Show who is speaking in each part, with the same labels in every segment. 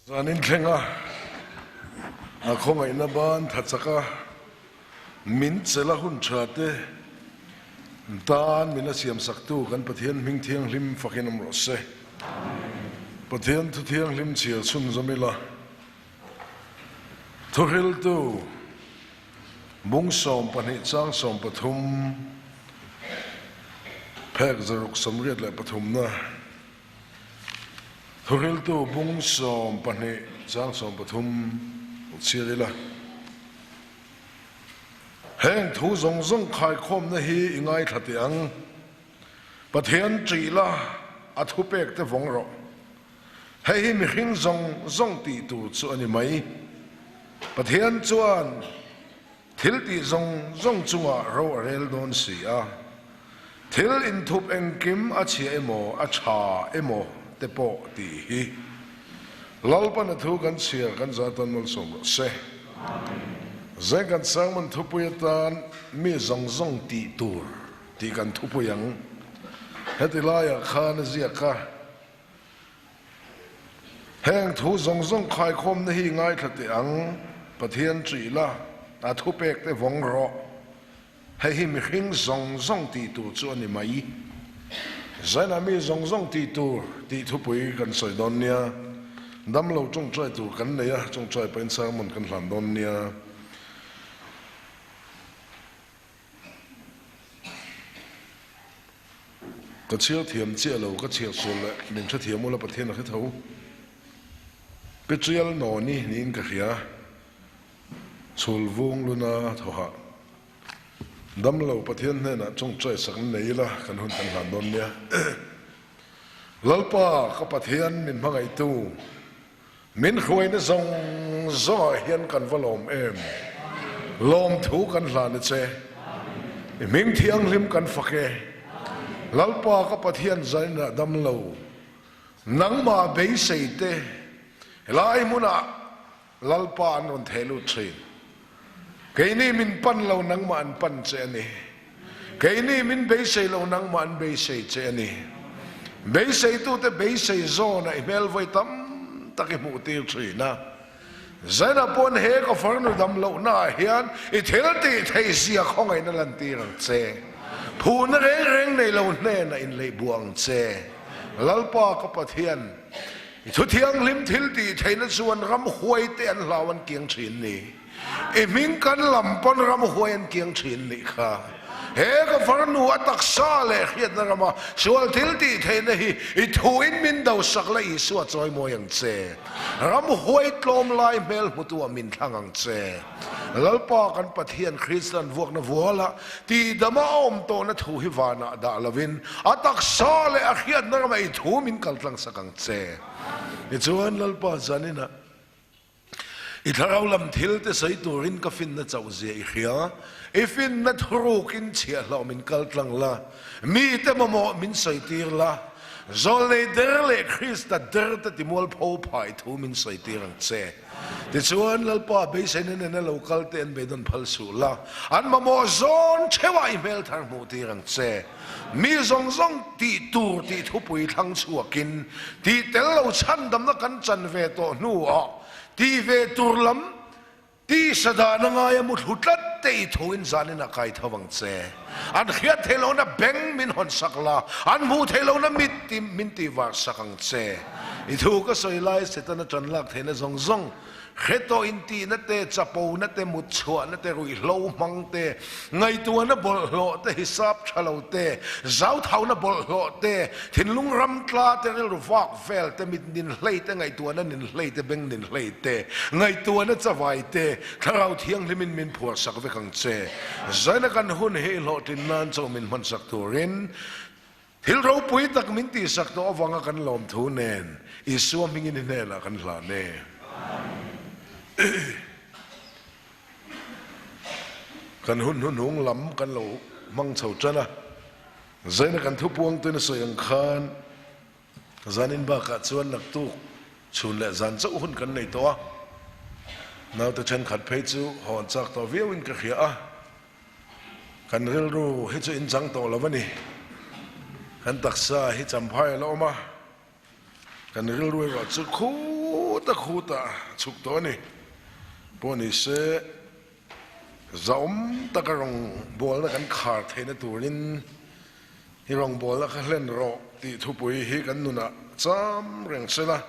Speaker 1: Zanin thlenga a khawngaihna ban tha chaka min chelh a hun tha te tan min a siamsaktu kan Pathian hming thianghlim fakin awm rawh se. Pathian thu thianghlim chhiar chhunzawm ila thuhriltu bung 12 chang 13 phek 183 na Thuhriltu bung 12 chang 13 chhiar ila. Heng thu zawng zawng khaikhawmna hi i ngaithla teh ang. Pathian ṭih la, a thupek te vawng rawh. Hei hi mihring zawng zawng tih tur chu a ni mai. Pathian chuan thil tih zawng zawng chungah ro a rel dawn si a. Thil inthup engkim a chhia emaw a tha emaw te pawh tih hi Lalpan a thu kan chhiar kan za tan malsawm rawh se. Zeng kan sermon thupui atan mi zawng zawng tih tur tih kan thupui ang. Heti laiah khan a ziak a. Heng thu zawng zawng khaikhawmna hi ngaithla teh ang, Pathian ṭih la, a thupek te vawng rawh. Hei hi mihring zawng zawng tih tur chu a ni mai. Zainah mi zawng zawng tih tur tih thupui kan sawi dawn nia. Damlo tawngtai tur kan nei a, tawngtai pahin sermon kan hlan dawn nia. Ka chhiar thiam chiah lo, ka chhiar sual leh min hrethiam ula Pathian a hre tho. Petrial Nawni niin ka hria. Chhul vung luna thawhah damlo Pathian hnenah tawngtai sak na nei ila kan hun kan hlan dawn nia. Lalpa ka Pathian min hmangaihtu, min hruaina zawng zawngah hian kan va lawm em? Lawmthu kan hlan a che. I hming thianghlim kan fak e. Lalpa ka Pathian zainah damlo, nangmah beisei te helai hmunah Lalpa an rawn theh lut thin. Keini min pan lo nangmah an pan che a ni. Keini min beisei lo nangmah an beisei che a ni. Beiseitute beisei zawnah i hmel vawi tam tak i hmuh tir thin a. Zaina pawn he ka farnu dam lohnaah hian i thil tih theih zia khawngaihna lantir ang che. Phuhna reng reng nei lo hnenah inleihbuah ang che. Lalpa ka Pathian, I thu thianghlim thil tih theihna chuan ramhuai te an hlau an kiang thin ni. I hming kan lam pawn ramhuai an kiang thin nih kha. He ka farnu a taksa leh hriatna rama sual thil tih theihna hi i thuin min do sak la Isua chawimawi ang che. Ramhuai tlawm lai hmel hmutu ah min thlang ang che. Lalpa kan Pathian Krista'n vuakna vuala tihdama a awm tawhna thu hi vanah dah lovin a taksa leh a hriatna ramah i thu min kaltlang sak ang che. Tichuan Lalpa zaninah i thlarau lam thil te sawi turin ka finna chauh zia i hria, i finna thurukin chhiahhlawh min kaltlang la, mite mamawh min sawi tir la, Zawlnei der leh Krista der te timualpho phai thu min sawi tir ang che. Tichuan, Lalpa beiseina nena lo kal te an beidawn phal suh la, an mamawh zawn theuhah i hmel thar hmuh tir ang che. Mi zawng zawng tih tur tih thupui thlang chhuakin, tih tel lo chhandamna kan chan ve tawh hnuah tih ve tur lam tisa dan a ngai a mu thlu tlat te i thuin zanin a kai tho ang che. An hriat theih lohna beng min hawn sak la, an hmuh theih lohna mit ti min tih var sak ang che. I thu ka sawi lai Setana tan lak theihna zawng zawng, hre tawh intihna te, chapona te, mut chhuahna te, ruihhlo hmang te, ngaihtuahna bawlhhlawh te, hisap tha lo te, zauthauna bawlhhlawh te, thinlung ram tla te, rilru vak vel te, mit nin hlei te, ngaihtuahna nin hlei te, beng nin hlei te, ngaihtuahna chavai te, Thlarau Thianghlimin min phuarsak vek ang che. Zaina kan hun hi hlawhtlin nan chaw min hmansak turin thil ropui tak min tihsak tawh avanga kan lawmthu nen Isua hmingin i hnenah kan hlan e. Kan hun hnuhnung lam kan lo hmang chho tan a, zaina kan thupuangtuin a sawi ang khan Zanin bakah chuan naktuk chhun leh zan chauh hun kan nei tawh a, naute thenkhat phei chu hawn chak tawh viauin ka hria a, kan rilru hi chu inchang tawh lo a ni. Kan taksa hi champhai a la awm a, kan rilru erawh chu khutah. Khuta khutah chhuk tawh a ni. Pawh ni se, zahawm taka rawngbawlna kan khar theihna turin i rawngbawlna kha hlen rawh tih thupui hi kan nunah cham reng se la.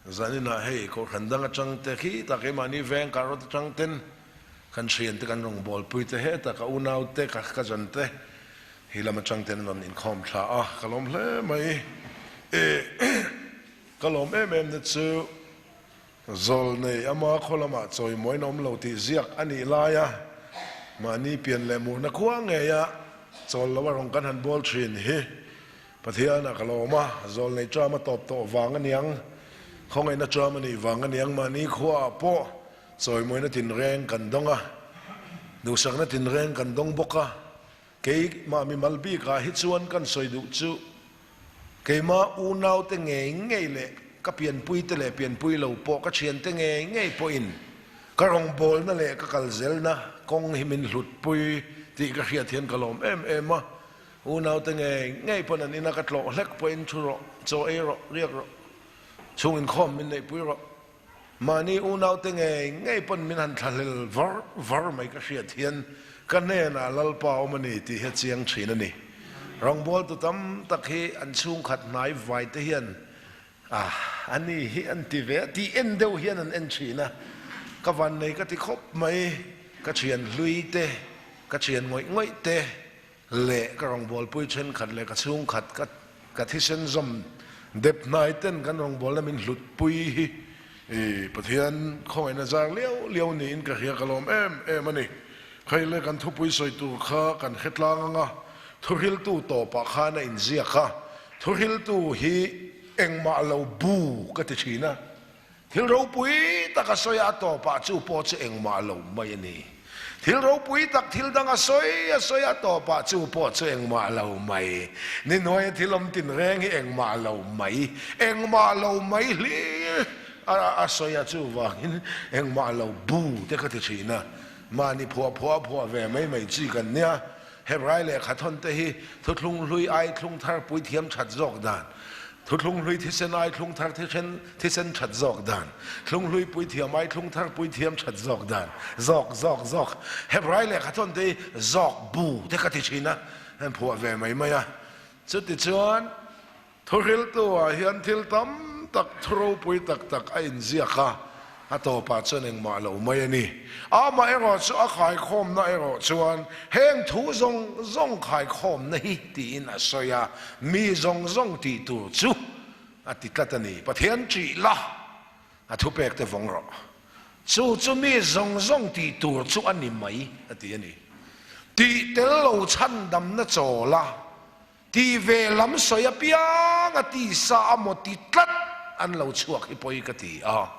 Speaker 1: Zaninah hei Kohhran dang atang te khi tak keimahni veng karrawt atang ten kan thian te kan rawngbawlpui te heta ka unau te ka cousin te hi lam atang ten an rawn inkhawm thla a, ka lawm hle mai. Ka lawm em em na chu Zawlnei ama khaw lamah chawimawiin a awm lo tih ziak a nih laia mahni pian leh murna khua ngeia chawl lo a rawn kan han bawl thin hi Pathian a ka lawm a, Zawlnei ṭam a tawp tawh vang a niang, khawngaihna ṭam a nih vang a niang mahni khuaah pawh chawimawina tinreng kan dawng a, duhsakna tinreng kan dawng bawk a, keimah mimal bikah hi chuan kan sawi duh chu keimah unaute ngei ngei leh ka pianpuite leh pianpui lo pawh ka thiante ngei ngei pawhin ka rawngbawlna leh ka kalzelna kawng hi min hlutpui tih ka hriat hian ka lawm em em a. Unaute ngei ngei pawn an ina ka tlawh hlek pawhin thu rawh, chaw ei rawh, riak rawh, chhung inkhawm min neihpui rawh. Mahni unaute ngei ngei pawn min han thlahlel var var mai ka hriat hian ka hnenah Lalpa awm a ni tih hi a chiang thin a ni. Rawngbawltu tam tak hi an chhungkhat hnai vaite hian A, a ni hi an ti ve a, tih en deuh hian an en thin a, ka vannei ka ti khawp mai, ka thian hlui te, ka thian ngawih ngawih te, leh ka rawngbawlpui thenkhat leh ka chhungkhat ka ka thisen zawm dep hnai ten kan rawngbawlna min hlutpui hi i Pathian khawngaihna zar liau liau niin ka hria ka lawm em em a ni. Hei le kan thupui sawi tur kha kan hre tlang anga thuhriltu tawpah khan a inziak a, thuhriltu hi engmah lo bu ka ti thin a, Thil ropui tak a sawi a, a tawpah chu pawh chu engmah lo mai a ni. Thil ropui tak thil dang a sawi a sawi a, a tawpah chu pawh chu engmah lo mai. Ni hnuaia thil awm tinreng hi engmah lo mai, engmah lo mai hlir a sawi a, chuvangin engmah lo bu te ka ti thin a. Mahni phuah phuah phuah ve mai mai chi kan nia. Hebrai lehkha thawn te hi thuthlung hlui ai thlung thar puithiam that zawk dan, thuthlung hlui thisen ai thlung thar thisen thisen that zawk dan, thlung hlui puithiam ai thlung thar puithiam that zawk dan, zawk zawk zawk. Hebrai lehkha thawn te hi zawk bu te ka ti thin a, an phuah ve mai mai a. Chutichuan. Thuhriltu-ah hian thil tam tak thu ropui tak tak a inziak a, a tawpah chuan engmah lo mai a ni. Amaherawh chu a khaikhawmna erawh chuan heng thu zawng zawng khaikhawmna hi tiin a sawi a, mi zawng zawng tih tur chu a ti tlat a ni. Pathian ṭih la, a thupek te vawng rawh. Chu chu mi zawng zawng tih tur chu a ni mai a ti a ni. Tih tel lo chhandamna chawl a. Ti ve lam sawi apiang a tisa a maw ti tlat an lo chhuak hi pawi ka ti a.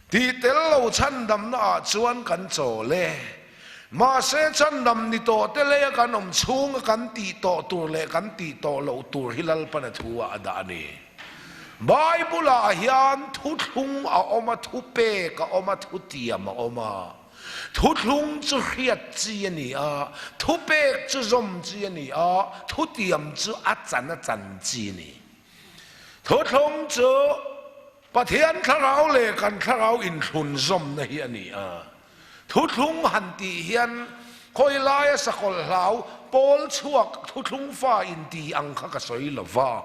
Speaker 1: Ti tel lo chhandamna ah chuan kan chawl e. Mahse chhandam ni tawh te leia kan awm chhunga kan tih tawh tur leh kan tih tawh loh tur hi Lalpan a thu ah a dah a ni. Bible ah hian thuthlung a awm a, thupek a awm a, thutiam a awm a. Thuthlung chu hriat chi a ni a, thupek chu zawm chi a ni a, thutiam chu a chan a chan chi a ni. Thuthlung chu Pathian thlarau leh kan thlarau inthlun zawmna hi a ni a. Thuthlung han tih hian khawi laia sakawlh hlau pawl chhuak thuthlung fa inti ang kha ka sawi lo va.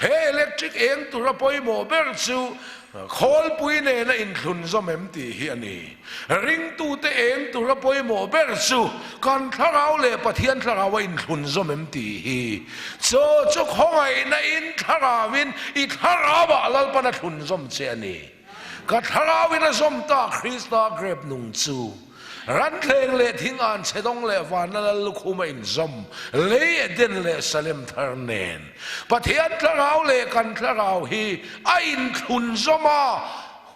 Speaker 1: He electric eng tura pawimawh ber chu khawlpui nena inthlun zawm em tih hi a ni. Ringtute eng tura pawimawh ber chu kan thlarau leh Pathian thlarau a inthlun zawm em tih hi. Chu chu khawngaihna in thlarauin i thlarauah Lalpan a thlun zawm che a ni. Ka thlarauin a zawm ta Krista grep nung chu. Ranthleng leh thing an chhe dawng leh vanna lal lukhum a inzawm, lei Eden leh Salem thar nen. Pathian thlarau leh kan thlarau hi a inthlun zawm a,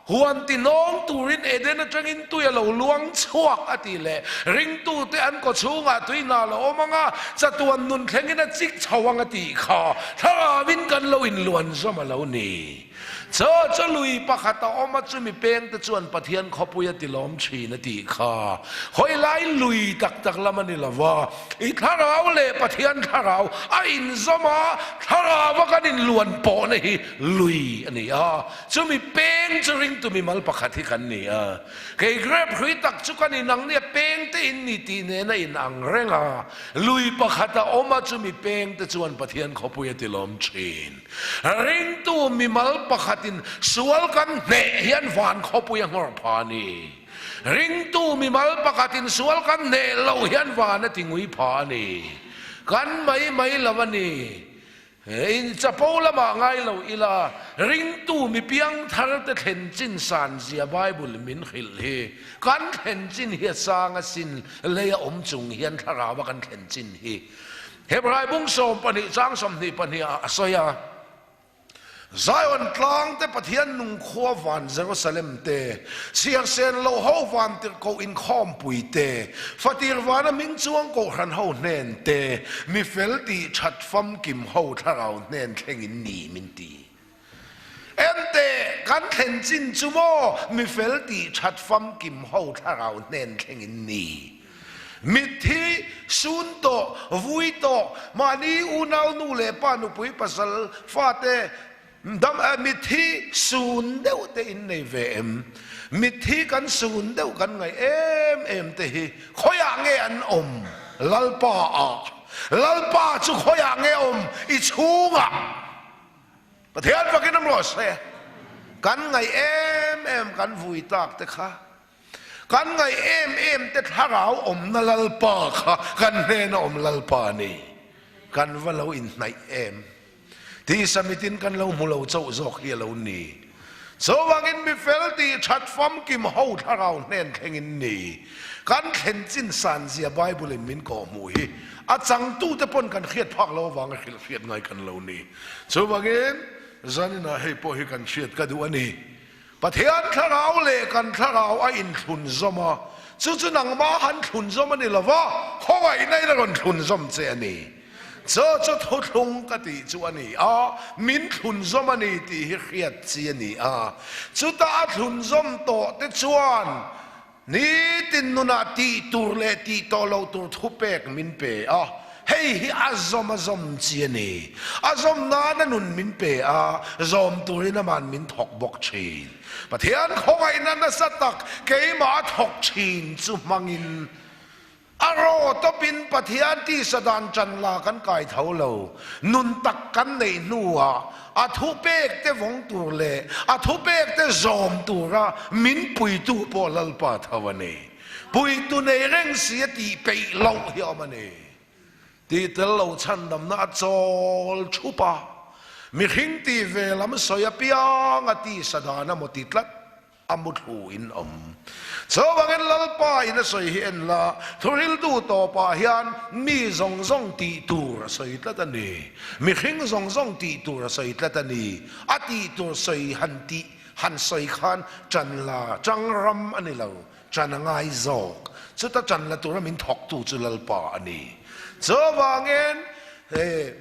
Speaker 1: huan tinawng turin Eden atangin tui a lo luang chhuak a tih leh ringtute an kawchhungah tui hna lo awm ang a, chatuan nun thlengin a chik chho ang a tih kha thlarauin kan lo inluan zawm a lo ni. Chaw chu lui pakhat a awm a, chumi peng te chuan Pathian khawpui a tilawm thin a tih kha. Hawi lai lui tak tak lam a ni lo va, i thlarau leh Pathian thlarau a inzawm a, thlarau a kan inluan pawhna hi lui a ni a, chumi peng chu ringtu mimal pakhat hi kan ni a. Kei grep hrui tak chu kan inang nia peng te in ni tih nen a inang reng a, lui pakhat a awm a, chumi peng te chuan Pathian khawpui a tilawm thin. Ringtu mimal pakhatin sual kan hneh hian van khawpui a nghawr pha a ni. Ringtu mimal pakhatin sual kan hneh loh hian van a ti ngui pha a ni. Kan mai mai lo a ni. In chapo lamah ngai lo ila, ringtu mi piangthar te thlen chin san zia Bible min hrilh hi. Kan thlen chin hi a sang asin, lei a awm chung hian thlarau a kan thlen chin hi. Hebrai bung 12 chang 22 ah a sawi a, Zion tlang te Pathian nung khua van Jerusalem te, chhiarsen lo ho vantirhkoh inkhawmpui te, fatir vana hming chuang kohhran ho hnen te, mi fel tih that famkim ho thlarau hnen thlengin ni min ti. Enteh, kan thlen chin chu maw mi fel tih that famkim ho thlarau hnen thlengin ni. Mitthi, sun tawh, vui tawh, mahni unau nu leh pa nupui pasal fate dam mitthi sun deuh te in nei ve em? Mitthi kan sun deuh kan ngaih em em te hi khawiah nge an awm? Lalpa ah. Lalpa chu khawiah nge awm? I chhungah. Pathian fakin awm rawh se. Kan ngaih em em kan vui tak te kha. Kan ngaih em em te thlarau awmna Lalpa kha kan hnena awm Lalpa a ni. Kan va lo inhnaih em. Tisa mitin kan lo hmu lo chauh zawk hi a lo ni. Chuvangin mi fel tih that famkim ho thlarau hnen thlengin ni. Kan thlen chin san zia Bible in min kawhhmuh hi a changtute pawn kan hriat phak lo avanga hrilh hriat ngai kan lo ni. Chuvangin zaninah hei pawh hi kan hriat ka duh a ni. Pathian thlarau leh kan thlarau a inthlun zawm a, chu chu nangmah han thlun zawm a ni lo va, khawngaihna in a rawn thlun zawm che a ni. Chu chu thuthlung ka tih chu a ni a, min thlun zawm a ni tih hi hriat chi a ni a. Chutah a thlun zawm tawh te chuan Nitin nunah tih tur leh tih tawh loh tur thupek min pe a, hei hi a zawm a zawm chi a ni. A zawm nan a nun min pe a, zawm turin aman min thawk bawk thin. Pathian khawngaihna nasa tak keimah a thawk thin chu hmangin a raw tawpin Pathian tisa dan ṭan la kan kai tho lo. Nun tak kan neih hnuah A thupekte vawng tur leh a thupekte zawm tura min puitu pawh Lalpa tho a ni. Puitu nei reng si a tih peih loh hi a awm a ni. Tih tel lo chhandamna a chawl thup a, mihring tih ve lam sawi apiang a tisa dan a maw ti tlat. A muthlu in awm. Chuvangin Lalpa in a sawi hi en la, thuhriltu tawpah hian mi zawng zawng tih tur a sawi tlat a ni. Mihring zawng zawng tih tur a sawi tlat a ni. A tih tur sawi han tih han sawi khan ṭan la ṭang ram a ni lo, ṭan a ngai zawk. Chuta ṭan la tura min thawktu chu Lalpa a ni. Chuvangin he.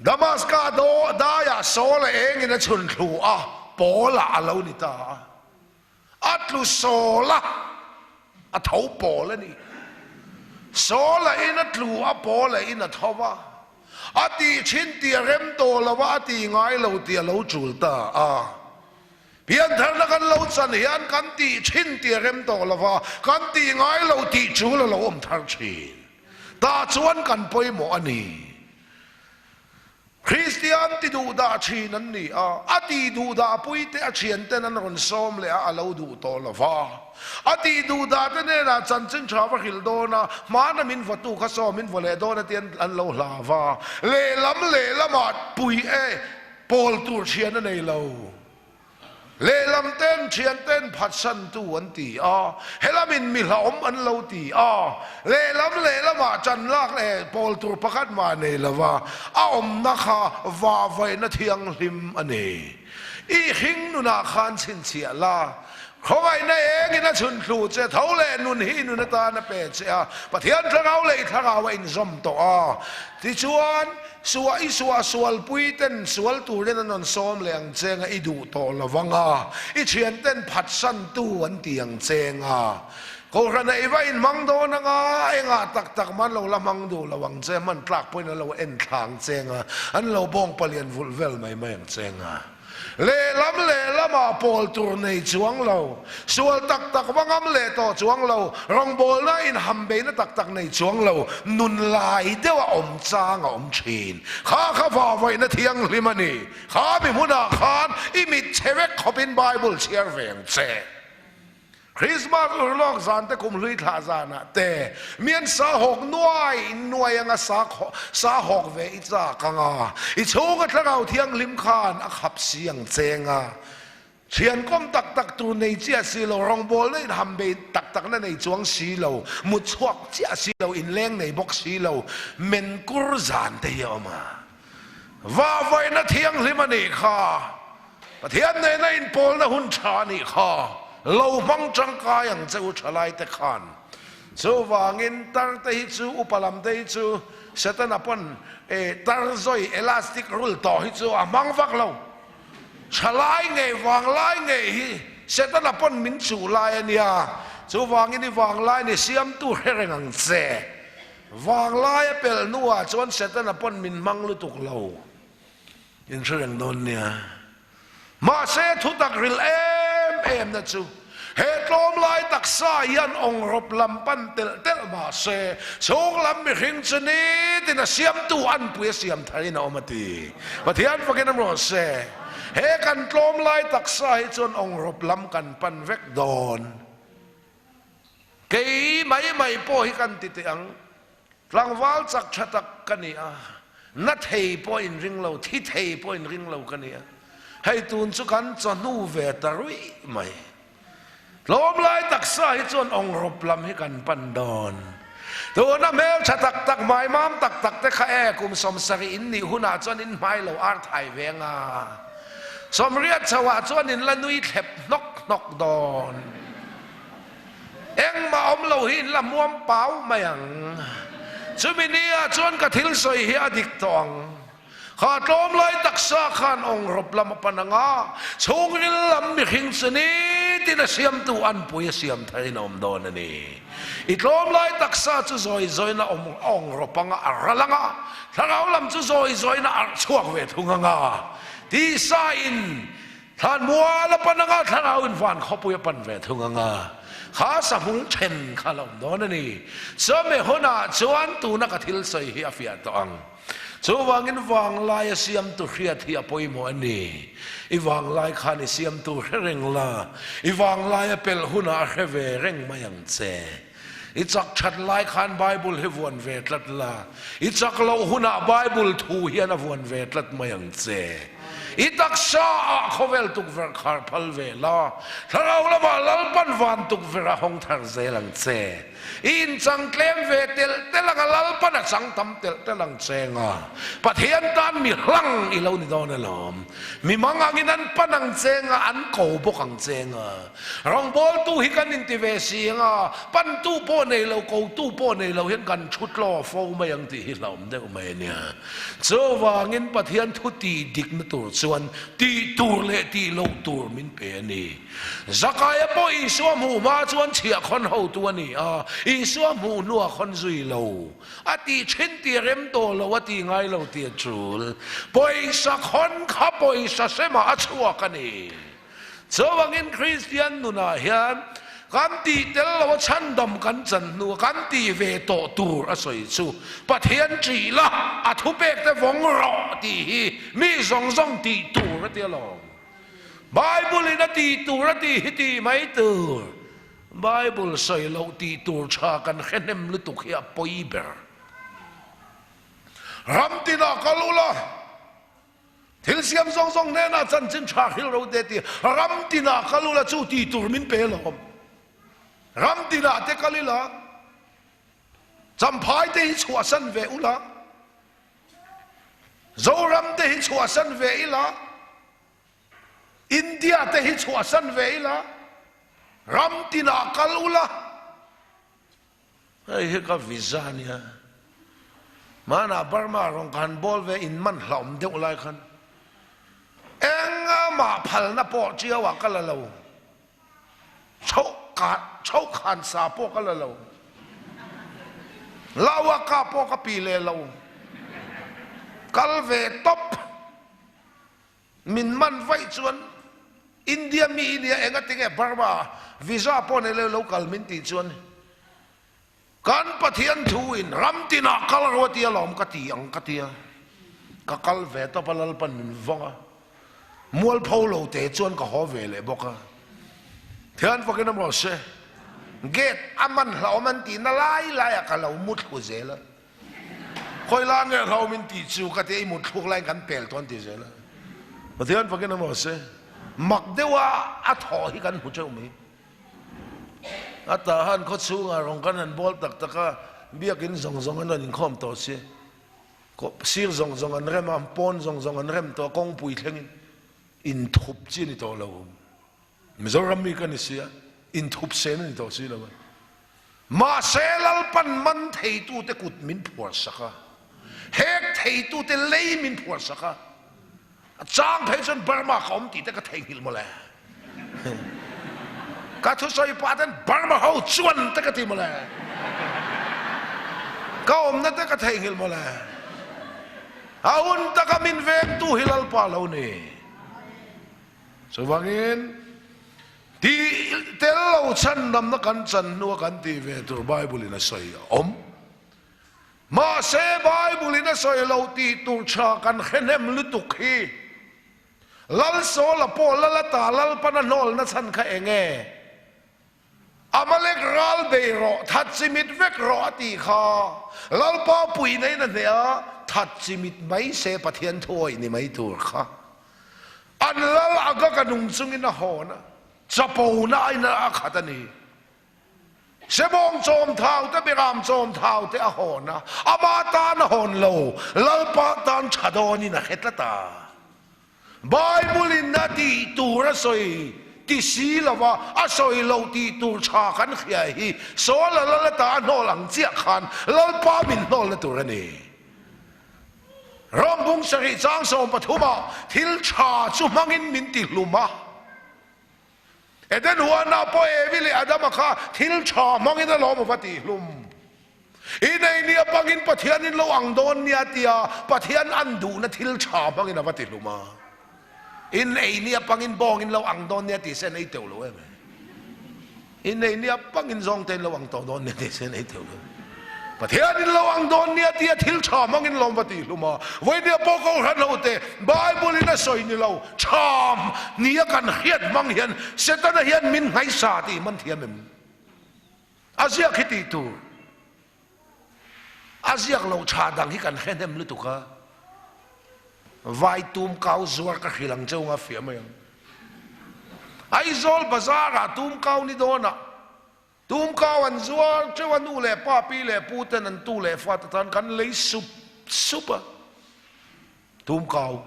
Speaker 1: Damaska daiah Saul-a engin a chhun thlu a, Paul-a a lo ni ta a. A tlu Saul-a, a tho Paul a ni. Saul-a in a tlu a, Paul-a in a tho va. A tih thin tih a rem tawh lo va, a tih ngai lo tih a lo tul ta a. Piantharna kan lo chan hian kan tih thin tih a rem tawh lo va, kan tih ngai lo tih tul a lo awm thar thin. Tah chuan kan pawimawh a ni. Kristian ti duhdah thin an ni a, a tih duhdah puite a thianten an rawn sawm leh a, a lo duh tawh lo va. A tih duhdah te hnenah chanchin tha va hrilh dawn a, hmana min vawtu kha saw min vaw leh dawn a ti an lo hlau va. Lehlam lehlamah pui e, pawl tur thian a nei lo. Lehlam ten thian ten phatsantu an ti a, helamin mi hlauhawm an lo ti a, lehlam lehlamah ṭan lak leh pawl tur pakhat mah nei lova a awmna kha vahvaihna thianghlim a ni. I hring nunah khan chhinchhiah la. Khawngaihna engin a chhun thlu che, tho leh nun hi nun atan a pe che a, Pathian thlarau leh i thlarau a inzawm tawh a. Tichuan, suah i suah sualpui ten sual turin an rawn sawm leh ang che nga i duh tawh lo vang a, i thian ten phatsantu an ti ang che nga. Kohhran ah i va inhmang dawn anga, engah tak tak mah an lo la hmang duh lo ang che, hman tlak pawhin an lo en thla ang che nga, an lo bawng palian vulh vel mai mai ang che nga. Lehlam lehlamah pawl tur nei chuang lo, sual tak tak va ngam leh tawh chuang lo, rawngbawlna inhambeihna tak tak nei chuang lo, nun lai deuha awm chang a awm thin. Kha kha vavaihna thianghlim a ni. Kha mi hmunah khan i mit chhe vek khawpin Bible chhiar ve ang che. Krismas urlawk zan te kum hlui thlah zanah te mian sa hawk nuai nuai anga sa sa hawk ve i chak anga i chhunga thlarau thianghlim khan a khap si ang cheng a thian kawm tak tak tur nei chiah si lo rawngbawlna in ham bei tak tak na nei chuang si lo mut chhuak chiah si lo inleng nei bawk si lo men kur zan te hi a awm a vahvaihna thianghlim a nih kha. Pathian nena inpawlna hun tha a nih kha lo hmang tangkai ang che u thalaite khan. Chuvangin tar te hi chu upa lam te hi chu Setana pawn tar zawi elastic rul tawh hi chu a hmang vak lo. Thalai ngei vanglai ngei hi Setana pawn min chuh lai a nia. Chuvangin i vanglai ni siamtu hre reng ang che. Vanglai a pelh hnuah chuan Setana pawn min hmang lutuk lo. In hre reng dawn nia. Mahse thutak ril em em na chu he tlawm lai taksa hian awngrawp lam pan telh telh mahse chhung lam mihring chu nitin a siamtu anpui a siam tharin a awm a ti. Pathian fakin a rawh se. He kan tlawm lai taksa hi chuan awngrawp lam kan pan vek dawn. Kei mai mai pawh hi kan ti teh ang. Tlangval chak tha tak ka ni a, na thei pawh in ring lo, thi thei pawh in ring lo ka ni a. Hei tun chu kan chawhnu ve ta ruih mai. Tlawm lai taksa hi chuan awngrawp lam hi kan pan dawn. Tuna hmel tha tak tak, hmaimam tak tak te kha e, kum 70 in nih hunah chuan in hmai lo ar thai ve nga. 80 chho ah chuan in la nui thlep hnawk hnawk dawn. Engmah awm lo hi in la hmuam pau mai ang. Chumi ni ah chuan ka thil sawi hi a dik tawh ang. Kha tlawm lai taksa khan awngrawp lam a pan ang a, chhungril lam mihring chu nitin a siamtu anpui a siam tharin a awm dawn a ni. I tlawm lai taksa chu zawi zawiin a awm awngrawp ang a, a ral ang a, thlarau lam chu zawi zawiin a arh chhuak ve thung ang a, tisa in Thlan mual a pan anga thlarau in van khawpui a pan ve thung anga kha sahmul then kha la awm dawn a ni. Chawhmeh hunah chuan tuna ka thil sawi hi a fiah tawh ang. Chuvangin vanglai a siamtu hriat hi a pawimawh a ni. I vanglai khan i siamtu hre reng la, i vanglai a pelh hunah a hre ve reng mai ang che. I chak that lai khan Bible hi vuan ve tlat la, i chak loh hunah Bible thu hian a vuan ve tlat mai ang che. I taksa ah khawvel tukverh khar phal ve la, thlarau lamah Lalpan van tukverh a hawng thar zel ang che. I inchang tlem ve telh telh ang a, Lalpan a chang tam telh telh ang che nga. Pathian tan mi hlang i lo ni dawn alawm. Mi mang angin an pan ang che nga, an ko bawk ang che nga. Rawngbawltu hi kan inti ve si ang a, pantu pawh nei lo, kotu pawh nei lo hian kan thu tlaw fo mai ang tih hi hlauhawm deuh mai a nia. Chuvangin Pathian thu tih dikna tur chuan tih tur leh tih loh tur min pe a ni. Zakaia pawh Isua hmuh hma chuan chhiahkhawn hotu a ni a, Isua hmuh hnuah khawn zui lo. A tih thin tih a rem tawh lo, a tih ngai lo tih a tul. Pawisa khawn kha pawisa semah a chhuak a ni. Chuvangin Kristian nunah hian kan tih tel lo a chhandam kan chan hnu a kan tih ve tawh tur a sawi chu Pathian ṭih la, a thupek te vawng rawh tih hi mi zawng zawng tih tur a ti alawm. Bible in a tih tur a tih hi tih mai tur. Bible sawi loh tih tur ṭha kan hre hnem lutuk hi a pawi ber. Ram tinah kal ula. Thil siam zawng zawng hnenah chanchin tha hril ro te ti ram tinah kal ula chu ti tur min pe lawm. Ram tinah te kal ila Champhai te hi chhuahsan ve ula Zoram te hi chhuahsan ve ila India te hi chhuahsan ve ila. Ram tinah kal ula. Hei hi ka visa a nia. Hmanah Burma rawng ka han bawl ve in man hlauhawm deuh lai khan engmah phalna pawh chiauah ka la lo. Chhoh ka chhoh khan sa pawh ka la lo. Laua ka pawh ka pi leh lo. Kal ve tawp. Min man vaih chuan India mi i nia enga tinge Burma visa pawh nei lo lo kal min tih chuan kan Pathian thu in ram tinah kal rawh a tia lawm ka ti ang ka tia ka kal ve tawp a Lalpan min vawng a mualpho lo te chuan ka haw ve leh bawk a Thian fakin a maw se gate a man hlauhawm an tihna lai laiah ka lo muthlu zel a. Khawi la nge hlo min tih chu ka tia i mut thluk laiin kan pel tawh an ti zel a. Pathian fakin a maw se mak deuh a a thawh hi kan hmu teuh mai. A tah han khaw chhungah rawng kan han bawl tak tak a, biakin zawng zawng an rawn inkhawm tawh si. Sir zawng zawng an rem a, pawn zawng zawng an rem tawh a, kawngpui thlengin inthup chi a ni tawh lo. Mizoram mi ka ni sia, inthup sen a ni tawh si lo a. Mahse Lalpan man theitute kut min phuar sak a, hek theitute lei min phuar sak a, a chang phei chuan Burma ka awm tih te ka theihnghilh mawle. Ka thusawi pah ten Burma ho chuan te ka ti mawle. Ka awmna te ka theihnghilh mawle. A hun taka min vengtu hi Lalpa lo ni. Chuvangin, tih tel lo chhandamna kan chan hnua kan tih ve tur Bible-in a sawi a awm. Mahse, Bible-in a sawi lo tih tur tha kan hre hnem lutuk hi. Lal Sawla pawh lal ata Lalpana hnawlna chhan kha eng nge? Amalek ral bei rawh, that chimit vek rawh a tih kha. Lalpa puihna in a hneh a, that chimit mai se Pathian thuawih ni mai tur kha. An lal aga ka nung chungin a hawn a, chapona in a khat a ni. Sebawng chawm thau te, Beram chawm thau te a hawn a, ama tan a hawn lo, Lalpa tan tha dawnin a hre tlat a. Bible-in a tih tur a sawi ti si lova a sawi loh tih tur tha kan hria hi Saul-a lal ata a hnawl ang chiah khan Lalpa min hnawlna tur a ni. Rom bung sarih chang 13 ah thil tha chu hmangin min ti hlum a. Eden huanah pawh Evi leh Adama kha thil tha hmangin a lawm a va tih hlum. I nei nia bangin Pathianin lo ang dawn nia tia Pathian an duhna thil tha hmangin a va ti hlum a. In ei nia bangin bawngin lo ang dawn nia tih se an ei teuh lo em e. In ei nia bangin zawngtein lo ang tawh dawn nia tih se an ei teuh lo. Pathianin lo ang dawn nia tia thil tha hmangin lawm va ti hlum a. Vawinia pawh Kohhran hote Bible-in a sawi ni lo tha nia kan hriat hmang hian Setana hian min nghaisa tih man thiam em? A ziak hi tih tur. A ziak lo tha dang hi kan hre hnem lutuk a. Vai tum kau zuar ka hrilh ang cheu nga fiah mai ang. Aizawl bazar ah tum kau ni dawn ah tum kau an zuar teuh a nu leh pa pi leh pu ten an tu leh fa te tan kan lei sup sup a. Tumkau,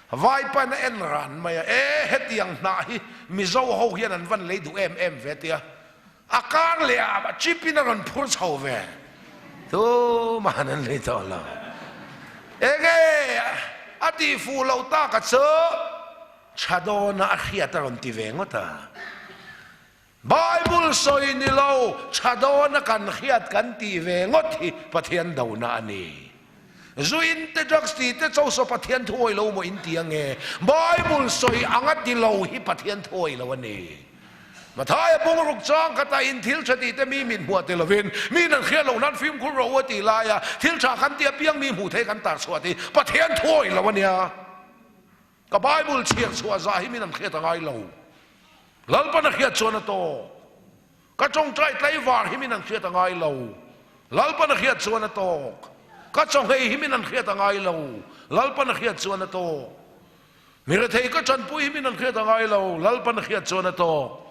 Speaker 1: Vaipain a en ran mai a, E, hetiang hnah hi Mizo ho hian an van lei duh em em ve tia a kar leh a chip in a rawn phur chho ve. Tumahan an lei tawh lo. Enge a tih fuh loh tak a chu tha dawna a hriat a rawn ti ve ngawt a. Bible sawi ni lo, tha dawna kan hriat kan tih ve ngawt hi Pathian dona a ni. Zu in te, drugs ti te, cho saw Pathian thuawi lo maw in ti ange? Bible sawi anga ti lo hi Pathian thuawi lo a ni. Mathaia bungruk chang khatah in thil tha tih te mi mit hmuah ti lovin, mi nan hriat loh nan fimkhur rawh u a tih laia thil tha kan tih apiang mi hmuh theih kan tar chhuah tih Pathian thuawi lo a nia. Ka Bible chhiar chhuah zah hi min an hriat a ngai lo. Lalpan a hriat chuan a tawk. Ka tawngtai tlaivar hi min an hriat a ngai lo. Lalpan a hriat chuan a tawk. Ka chawhngei hi min an hriat a ngai lo. Lalpan a hriat chuan a tawk. Mi rethei ka tanpui hi min an hriat a ngai lo. Lalpan a hriat chuan a tawk.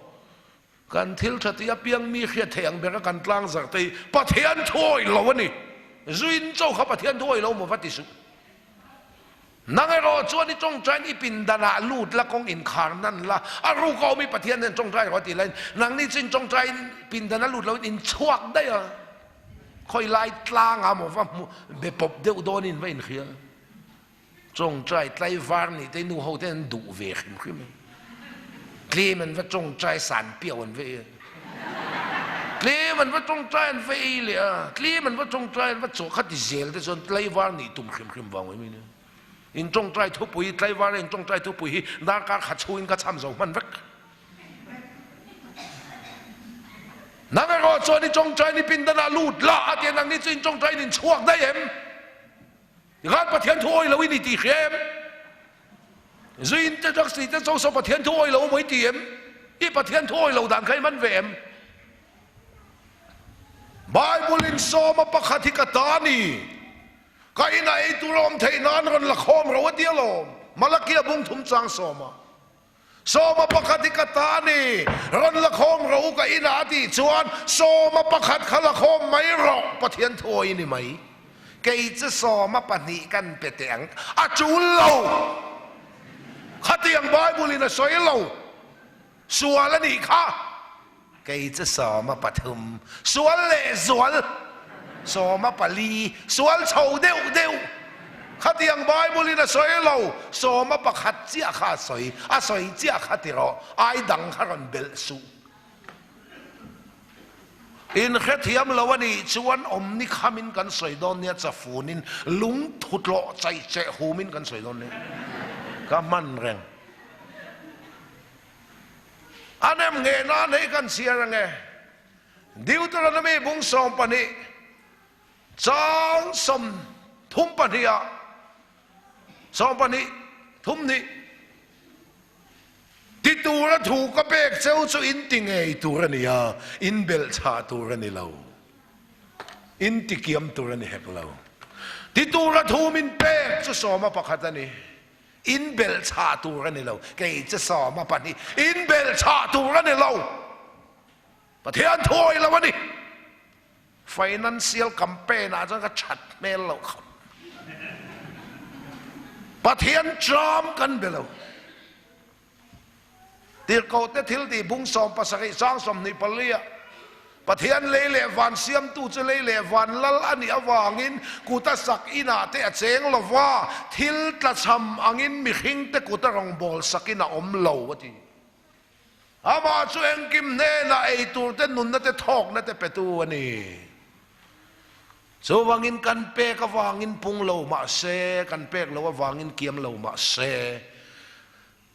Speaker 1: Kan thil tha tih apiang mi hriat theih ang bera kan tlang zarh te hi Pathian thuawih lo a ni. Zuin chaw kha Pathian thuawih lo maw va ti suh. Zuin chaw kha Pathian thuawih lo maw va ti suh. Zuin chaw kha Pathian thuawih lo maw va ti suh. Zuin chaw kha Pathian thuawih lo maw va ti suh. Zuin chaw kha Pathian thuawih lo maw va ti suh. Zuin chaw kha Pathian thuawih lo maw va ti suh. Zuin chaw kha Pathian thuawih lo maw va ti suh. Zuin chaw kha Pathian thuawih lo maw va ti suh. Zuin chaw kha Pathian thuawih lo maw va ti suh. Zuin chaw kha Pathian thuawih lo maw va ti suh.
Speaker 2: Nang erawh chuan i tawngtaiin i pindanah lut la, kawng inkhar nan la, a ruk a awm i Pathian nen tawngtai rawh a tih laiin nangni chu in tawngtaiin pindana lut loin in chhuak daih a, khawi lai tlangah maw va hmu be pawp deuh dawnin va inhria. Tawngtai tlaivar nih te nu ho te an duh ve hrim hrim a, tlem an va tawngtai san piau an va ei a, tlem an va tawngtai an va ei leh a, tlem an va tawngtai an va chaw kha ti zel te chuan tlaivar nih tum hrim hrim vang mai mai in tawngtai thupui tlaivar in tawngtai thupui hi darkar khat chhungin ka cham zo hman vek. Nang erawh chuan i tawngtai ni pindanah lut la a tia nangni chu in tawngtai in chhuak daih em? Tikhan Pathian thu awih lo i ni tih hria em? Zuin te drugs tih te cho saw Pathian thu awih lo maw i ti em? I Pathian thu awih lo dan kha i man ve em? Bible in sawma pakhat hi ka ta ni. Ka inah ei tur a awm theih nan rawn la khawm ro a ti alawm. Malakia bung thum chang sawma. Sawma pakhat hi ka ta a ni, rawn la khawm rawh u ka inah a tih chuan sawma pakhat kha la khawm mai rawh, Pathian thu awi ni mai. Kei chu sawma pahnih kan pe teh ang, a tul lo. Khatiang Bible in a sawi lo, sual a nih kha. Kei chu sawma pathum, sual leh zual, sawma pali, sual chho deuh deuh. Khatiang Bible in a sawi lo, sawma pakhat chiah kha a sawi, a sawi chiah kha ti rawh, ai dang kha rawn belh suh. In hrethiam lo a nih chuan awm ni khamin kan sawi dawn nia, chafunin lungthu tlawh chaih cheh humin kan sawi dawn nia. Ka hman reng. A nem nge nan hei kan chhiar ange. Deuteronomy bung 12 chang 32 ah 12 thum hnih ti tura thu ka pek cheu chu in ti ngei tur a ni a, in belh chhah tur a ni lo, in ti kiam tur a ni hek lo. Ti tura thu min pek chu sawma pakhat a ni. In belh chhah tur a ni lo. Kei che sawma pahnih in belh chhah tur a ni lo. Pathian thuawi lo a ni. Financial campaign ah chuan ka that hmel loh khawp. Pathian tram kan be lo. Tirhkohte thiltih bung 17 sang 24 ah Pathian lei leh van siamtu chu lei leh van lal a nih avangin kut a sak inah te a cheng lo va, thil tlachham angin mihringte kut a rawngbâwl sakin a awm lo, a ti. Amah chu engkim hnenah ei turte nunna te thawkna te petu a ni. Chuvangin kan pek avangin pung lo mah se, kan pek lo avangin kiam lo mah se,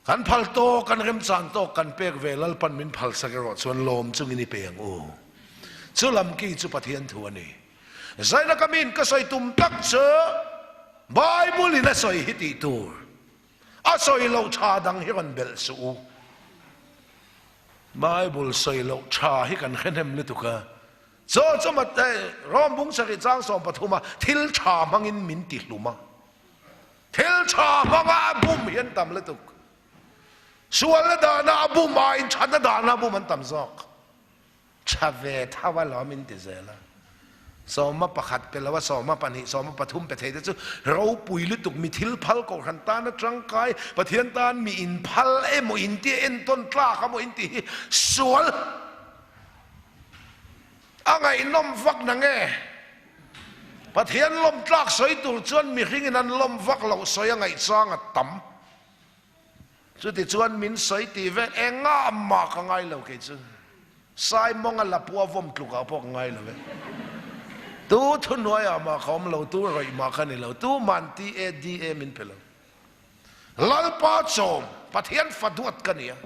Speaker 2: Kan phal tawk, kan remchang tawk kan pek ve Lalpan min phalsak erawh chuan lawm chungin i pe ang u. Chu lam ki chu Pathian thu a ni. Zaina ka min ka sawi tum tak chu Bible in a sawi hi tih tur. A sawi loh tha dang hi rawn belh suh u. Bible sawi loh tha hi kan hre hnem lutuk a. Chaw chu Rom bung sarih chang 13 a thil tha hmangin min ti hlum a. Thil tha hmanga a bum hi an tam lutuk. Sualna dana a bum aiin thatna dana a bum an tam zawk. Tha ve tho a lawm in ti zel a. Sawma pakhat pe lo a, sawma pahnih, sawma pathum pe thei te chu ropui lutuk mi thil phal kohhran tana tangkai, Pathian tan mi inphal emaw intia entawn tlak emaw inti hi sual a ngaihnawm vak na nge? Pathian lawm tlak sawi tur chuan mihringin an lawm vak loh sawi a ngaihchang a tam. Chuti chuan min sawi tih vel engah mah ka ngai lo kei chu. Saimawnga lapua vawm tlukah pawh ka ngai lo e. Tu thuhnuaiah mah ka awm lo, tu rawih mah ka ni lo, tu man TADA min pe lo. Lalpa chawm, Pathian fa duat ka ni a.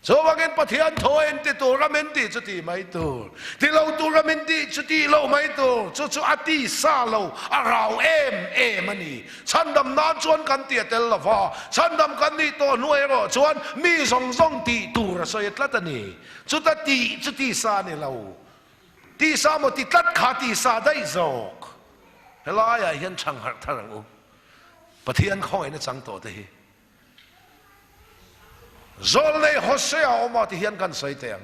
Speaker 2: Chuvangin Pathian thaw en ti tura min tih chu tih mai tur, ti lo tura min tih chu tih loh mai tur, chu chu a ti sa lo, a rau em em a ni. Chhandam nan chuan kan ti a tel lo va, chhandam kan nih tawh hnu erawh chuan mi zawng zawng tih tur a sawi tlat a ni. Chuta tih chu ti sa a ni lo, ti sa maw ti tlat kha ti sa daih zawk. Helaiah hian chhangharh thar ang u. Pathian khawngaihna chang tawh te hi. Zawlnei Hosea a awm a ti hian kan sawi teh ang.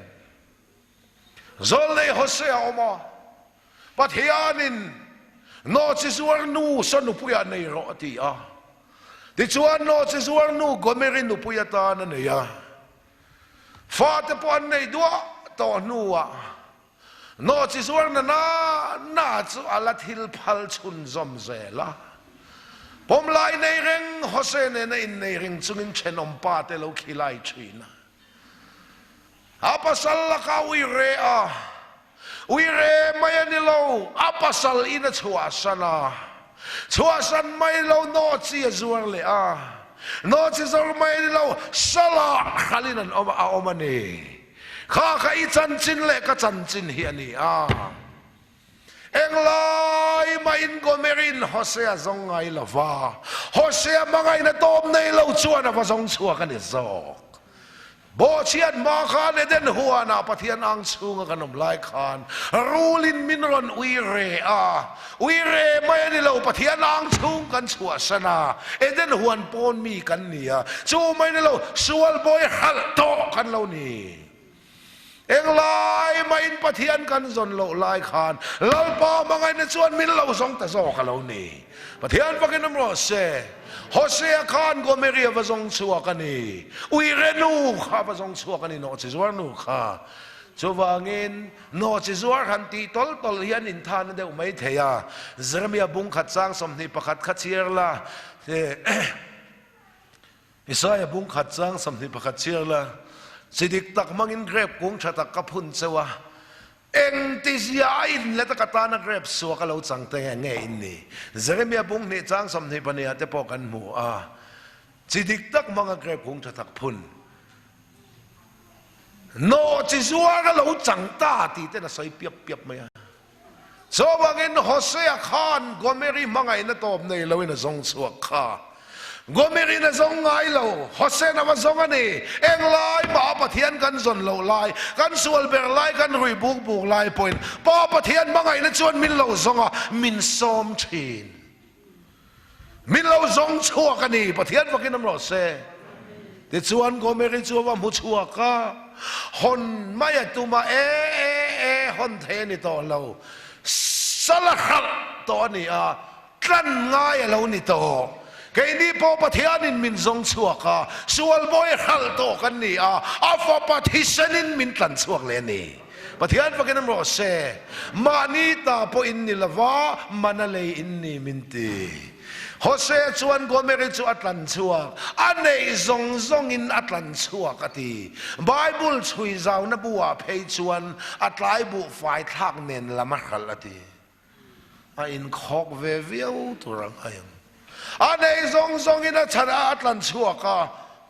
Speaker 2: Zawlnei Hosea a awm a, Pathianin nawhchi zuar nu saw nupuiah nei rawh a ti a. Tichuan nawhchi zuar nu Gomeri nupui atan a nei a. Fate pawh an nei duah tawh hnuah nawhchi zuar na na na chu a la thil phal chhunzawm zel a. Pawmlai nei reng Hose nena innei ring chungin thenawm pa te lo khilai thin a. A pasal lakah ui re a, ui re mai a ni lo, a pasal in a chhuahsan a, chhuahsan mai lo nawhchi a zuar leh a, nawhchi zawr mai a ni lo, salah hralhin an awm a awm a ni. Kha kha i chanchin leh ka chanchin hi a ni a. Englai mahin Gomerin Hosea zawng ngai lo va, Hosea hmangaihna tawp nei lo chuan a va zawng chhuak a ni zawk. Bawhchhiat hma khan Eden huanah Pathian ang chhunga kan awm lai khan rulin min rawn ui re a, ui re mai a ni lo, Pathian ang chhung kan chhuahsan a, Eden huan pawn mi kan ni a, chu mai ni lo, sual bawi hralh tawh kan lo ni. Englai mahin Pathian kan zawn loh lai khan Lalpa hmangaihna chuan min lo zawng ta zawk a lo ni. Pathian fakin awm rawh se. Hosea khan Gomeri a va zawng chhuak a ni. Uire nu kha a va zawng chhuak a ni, nawhchi zuar nu kha. Chuvangin nawhchi zuar han tih tawlh tawlh hi an inthahna deuh mai thei a. Jeremia bung khat chang 21 kha chhiar la. Isaiah bung khat chang 21 chhiar la, Chi dik tak hmangin grep kung tha tak ka phun cheu a, engtizia a inlet a ka tana grep suak a lo chang te nge nge in ni? Jeremiah bung hnih chang 22 ah te pawh kan hmu a, chi dik tak hmanga grep kung tha tak phun nawh chi zuar a lo chang ta tih ten a sawi piap piap mai a. Chuvangin Hosea khan Gomeri hmangaihna tawp nei loin a zawng chhuak kha. Gomerin a zawng ngai lo, Hosea a va zawng a ni. Englai mah Pathian kan zawn loh lai, kan sual ber lai, kan rui buk buk lai pawhin Pa Pathian hmangaihna chuan min lo zawng a, min sawm thin. Min lo zawng chhuak a ni, Pathian fakin awm rawh se. Tichuan Gomeri chu a va hmu chhuak a, hawn mai a tum a, e e e, hawn thei a ni tawh lo, sal a hralh tawh a ni a, tlan ngai a lo ni tawh. Keini pawh Pathianin min zawng chhuak a, sual bawi hralh tawh kan ni a, a fapa thisenin min tlan chhuak leh a ni. Pathian fakin awm rawh se, mahni ta pawh in ni lova, mana lei in ni min ti. Hosea chuan Gomeri chu a tlan chhuak, a neih zawng zawngin a tlan chhuak a ti. Bible chhui zauna bu ah phei chuan a tlai buhfai thlak nen lam a hralh a ti. A inkhawk ve viau tur a ngai ang. A nei zawng zawngin a chhan a, a tlan chhuak a,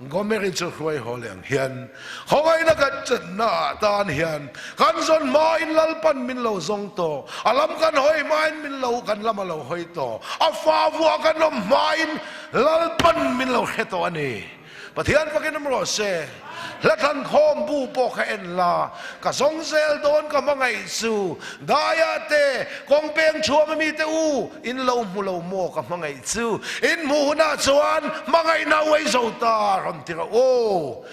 Speaker 2: Gomeri chu hruai haw leh ang hian khawngaihna kan chenna ah tan hian kan zawn hmain Lalpan min lo zawng tawh, a lam kan hawi hmain min lo kan lam a lo hawi tawh, a fa vuah kan awm hmain Lalpan min lo hre tawh a ni. Pathian fakin awm rawh se. Hla thlan khawm bu pawh kha en la, ka zawng zel dawn ka hmangaih chu. Daia te, kawng peng thuam a mite u, in lo hmu lo maw ka hmangaih chu. In hmuh hunah chuan hmangaihna uai zo ta rawn ti rawh u.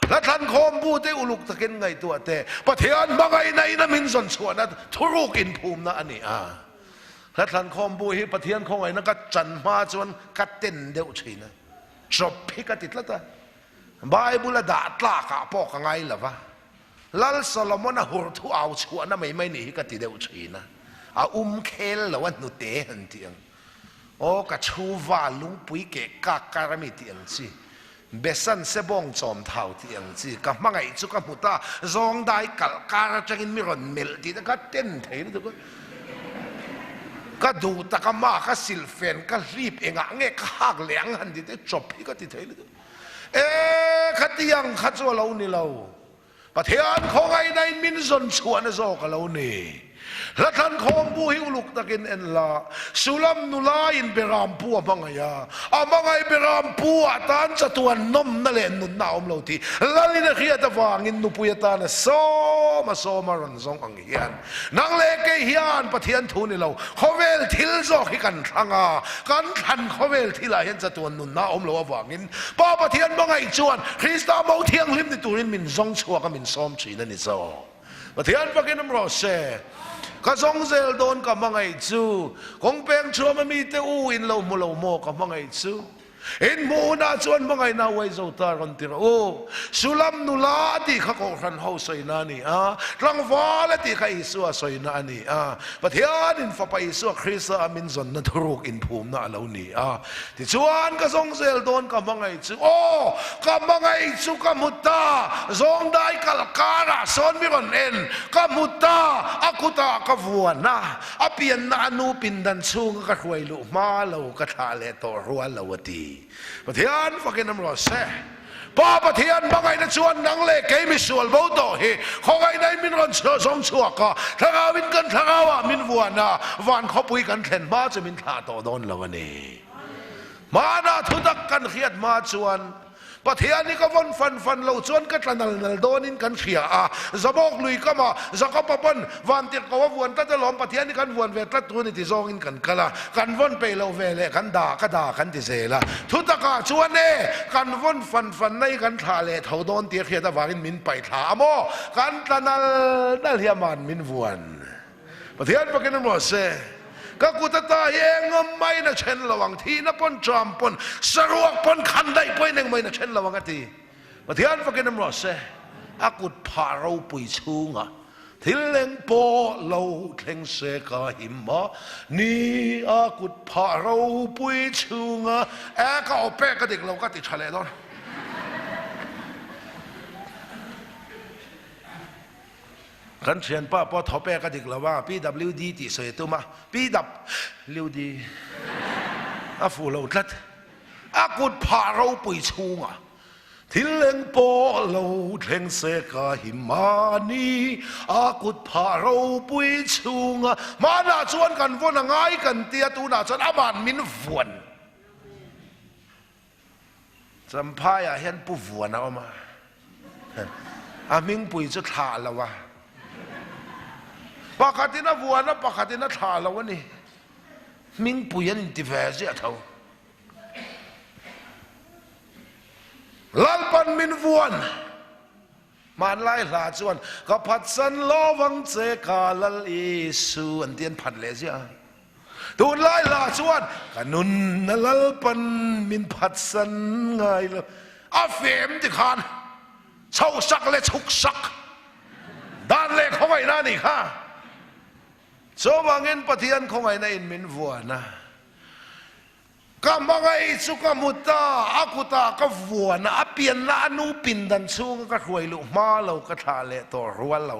Speaker 2: Hla thlan khawm bu te uluk takin ngaihtuah teh. Pathian hmangaihna in a min zawn chhuahna thuruk inphumna a ni a. Hla thlan khawm bu hi Pathian khawngaihna ka chan hma chuan ka ten deuh thin a. Chawp hi ka ti tlat a, Bible a dah tlak ah pawh ka ngai lo va, Lal Solomon a hur thu au chhuahna mai mai nih hi ka ti deuh thin a, a um khel lo a hnute han tih ang, aw ka chhu va lungpui keh kak kar ami tih ang chi, Besan sebawng chawm thau tih ang chi, ka hmangaih chu ka hmu ta, zawng dai kalh kar atangin mi rawn melh tih te kha ten thei lutuk a. Ka duh tak a mah ka silfen ka hlip engah nge ka hak leh ang han ti te chawp hi ka ti thei lutuk. E khatiang kha chu a lo ni lo. Pathian khawngaihna in min zawn chhuahna zawk a lo ni. Hlathlan khawmbu hi uluk takin en la, Sulam nula in Beram pu a hmangaih a, a hmangaih Beram pu ah tan chatuan nawmna leh nunna a awm lo tih Lalin a hriat avangin nupui atana sawm a sawm a rawn zawng ang hian Nang leh kei hian Pathian thu ni lo, khawvel thil zawk hi kan thlang a, kan thlan khawvel thilah hian chatuan nunna a awm lo avangin Pa Pathian hmangaih chuan Krista mo thianghlim ni turin min zawng chhuak a min sawm thin a ni zawk. Pathian fakin awm rawh se. Ka zawng zel dawn ka hmangaih chu, kawng peng chhuam a mite u in lo hmu lo maw ka hmangaih chu. In hmuh hunah chuan hmangaihna uai zo ta rawn ti rawh u. Sulam nula a tih kha Kohhran ho sawina a ni a, tlangval a tih kha Isua sawina a ni a. Pathianin Fapa Isua Krista a min zawnna thuruk inphumna a lo ni a. Tichuan ka zawng zel dawn ka hmangaih chu, aw, ka hmangaih chu ka hmu ta, zawngdai kal karah sawn mi rawn en, ka hmu ta, a kutah ka vuan a, a pianna a nu pindan chhunga ka hruai luh hma lo ka thlah leh tawh rual lo a ti. Pathian fakin awm rawh se. Pa Pathian hmangaihna chuan nang leh kei misual bo tawh hi khawngaihna in min rawn zawng chhuak a, thlarau in kan thlarau ah min vuan a, van khawpui kan thlen hma chu min thlah tawh dawn lo a ni. Hmanah thutak kan hriat hma chuan Pathian hi ka vawn fan fan lo chuan ka tla nal nal dawnin kan hria a, Zabawk lui kama Jakob-a pawn vantirhko a vuan tlat alawm, Pathian hi kan vuan ve tlat tur a ni ti zawngin kan kal a, kan vawn peih loh ve leh kan da ka da kan ti zel a. Thutakah chuan e, kan vawn fan fanna hi kan thlah leh tho dawn tih a hriat avangin min paih thla a maw? Kan tla nal nal hi aman min vuan. Pathian pakin a ruah se, Ka kut ata hi eng maiin a then lo ang, thihna pawn, ṭam pawn, saruak pawn, khan daih pawhin eng maiin a then lo ang a ti. Pathian pakin a ruah se, a kut phah ropui chhungah thil eng pawh lo thleng se ka him a ni, a kut phah ropui chhungah e ka aw pek a dik lo ka ti ṭha leh dawn. Kan thianpa pawh thaw pek a dik lo a, PWD tih sawi a tum a, PWD a fuh lo tlat. A kut phah ropui chhungah thil eng pawh lo thleng se ka hi mahni a kut phah ropui chhungah hmanah chuan kan vawn a ngai kan tia tunah chuan aman min vuan. Champhaiah hian Pu Vuan a awm a, a hmingpui chu thlah lo a, pakhatin a vuan a, pakhatin a thlah lo a ni. Hmingpui an inti ve ziah tho. Lalpan min vuan. Hmanlai hla chuan ka phatsan lovang che ka Lal Isu an ti an phat leh ziah a. Tunlai hla chuan ka nunna Lalpan min phatsan ngai lo. A fem ti khan chhohsak leh chhuksak dan leh khawngaihna a nih kha. Chuvangin Pathian khawngaihna in min vuan a. Ka hmangaih chu ka hmu ta, a kutah ka vuan a, a pianna a nu pindan chhunga ka hruai luh hma lo ka thlah leh tawh rual lo.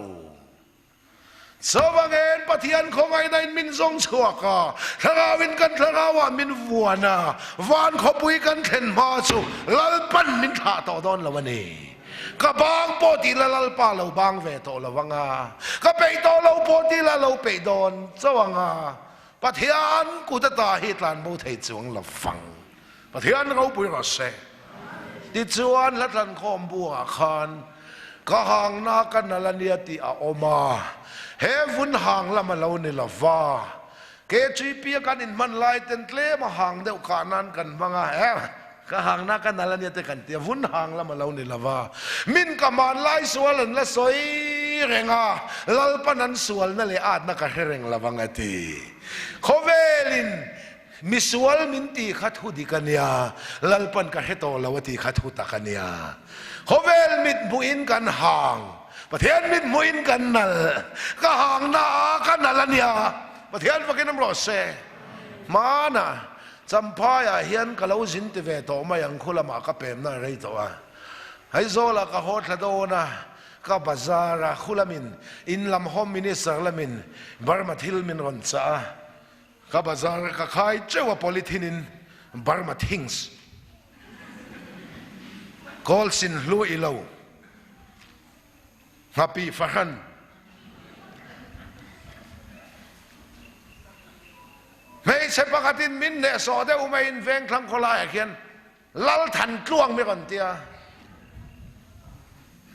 Speaker 2: Chuvangin Pathian khawngaihna in min zawng chhuak a, thlarauin kan thlarauah min vuan a, van khawpui kan thlen hma chu Lalpan min thlah tawh dawn lo a ni. Ka bang pawh tih la Lalpa lo bang ve tawh lo ang a, ka peih tawh lo pawh tih la lo peih dawn chauh ang a, Pathian kut ata hi tlanbo thei chuang lo vang. Pathian ropui rawh se. Tichuan hla thlankhawm buangah khan ka hangna ka nal a nia tih a awm a, he vun hang lam a lo ni lo va. KGP a kan inhman lai ten tlem a hang deuh kah nan kan hmang a, he ka hangna ka nal a nia te kan ti a, vun hang lam a lo ni lo va. Min ka hmanlai sual an la sawi reng a, Lalpan an sualna leh atna ka hre reng lo ang a ti. Khawvelin misual min tih kha thu dik a nia, Lalpan ka hre tawh lo a tih kha thu tak a nia. Khawvel mit hmuhin kan hang, Pathian mit hmuhin kan nal, ka hangna a ka nal a nia, Pathian fakin awm rawh se. Hmanah Champhaiah hian ka lo zin ti ve tawh mai ang, khu lamah ka pemna a rei tawh a. Aizawlah ka haw thla dawn a, ka bazar a, khu lamin in lam Home Minister lamin Burma thil min rawn chah a, ka bazar a, ka khai teuh a polythene in Burma things kawl sin hlu i lo Nghapih fahran. Hmeichhe pakhatin min hnehsawh deuh maiin Vengthlang khawlaiah khian Lalthan tluang mi rawn ti a.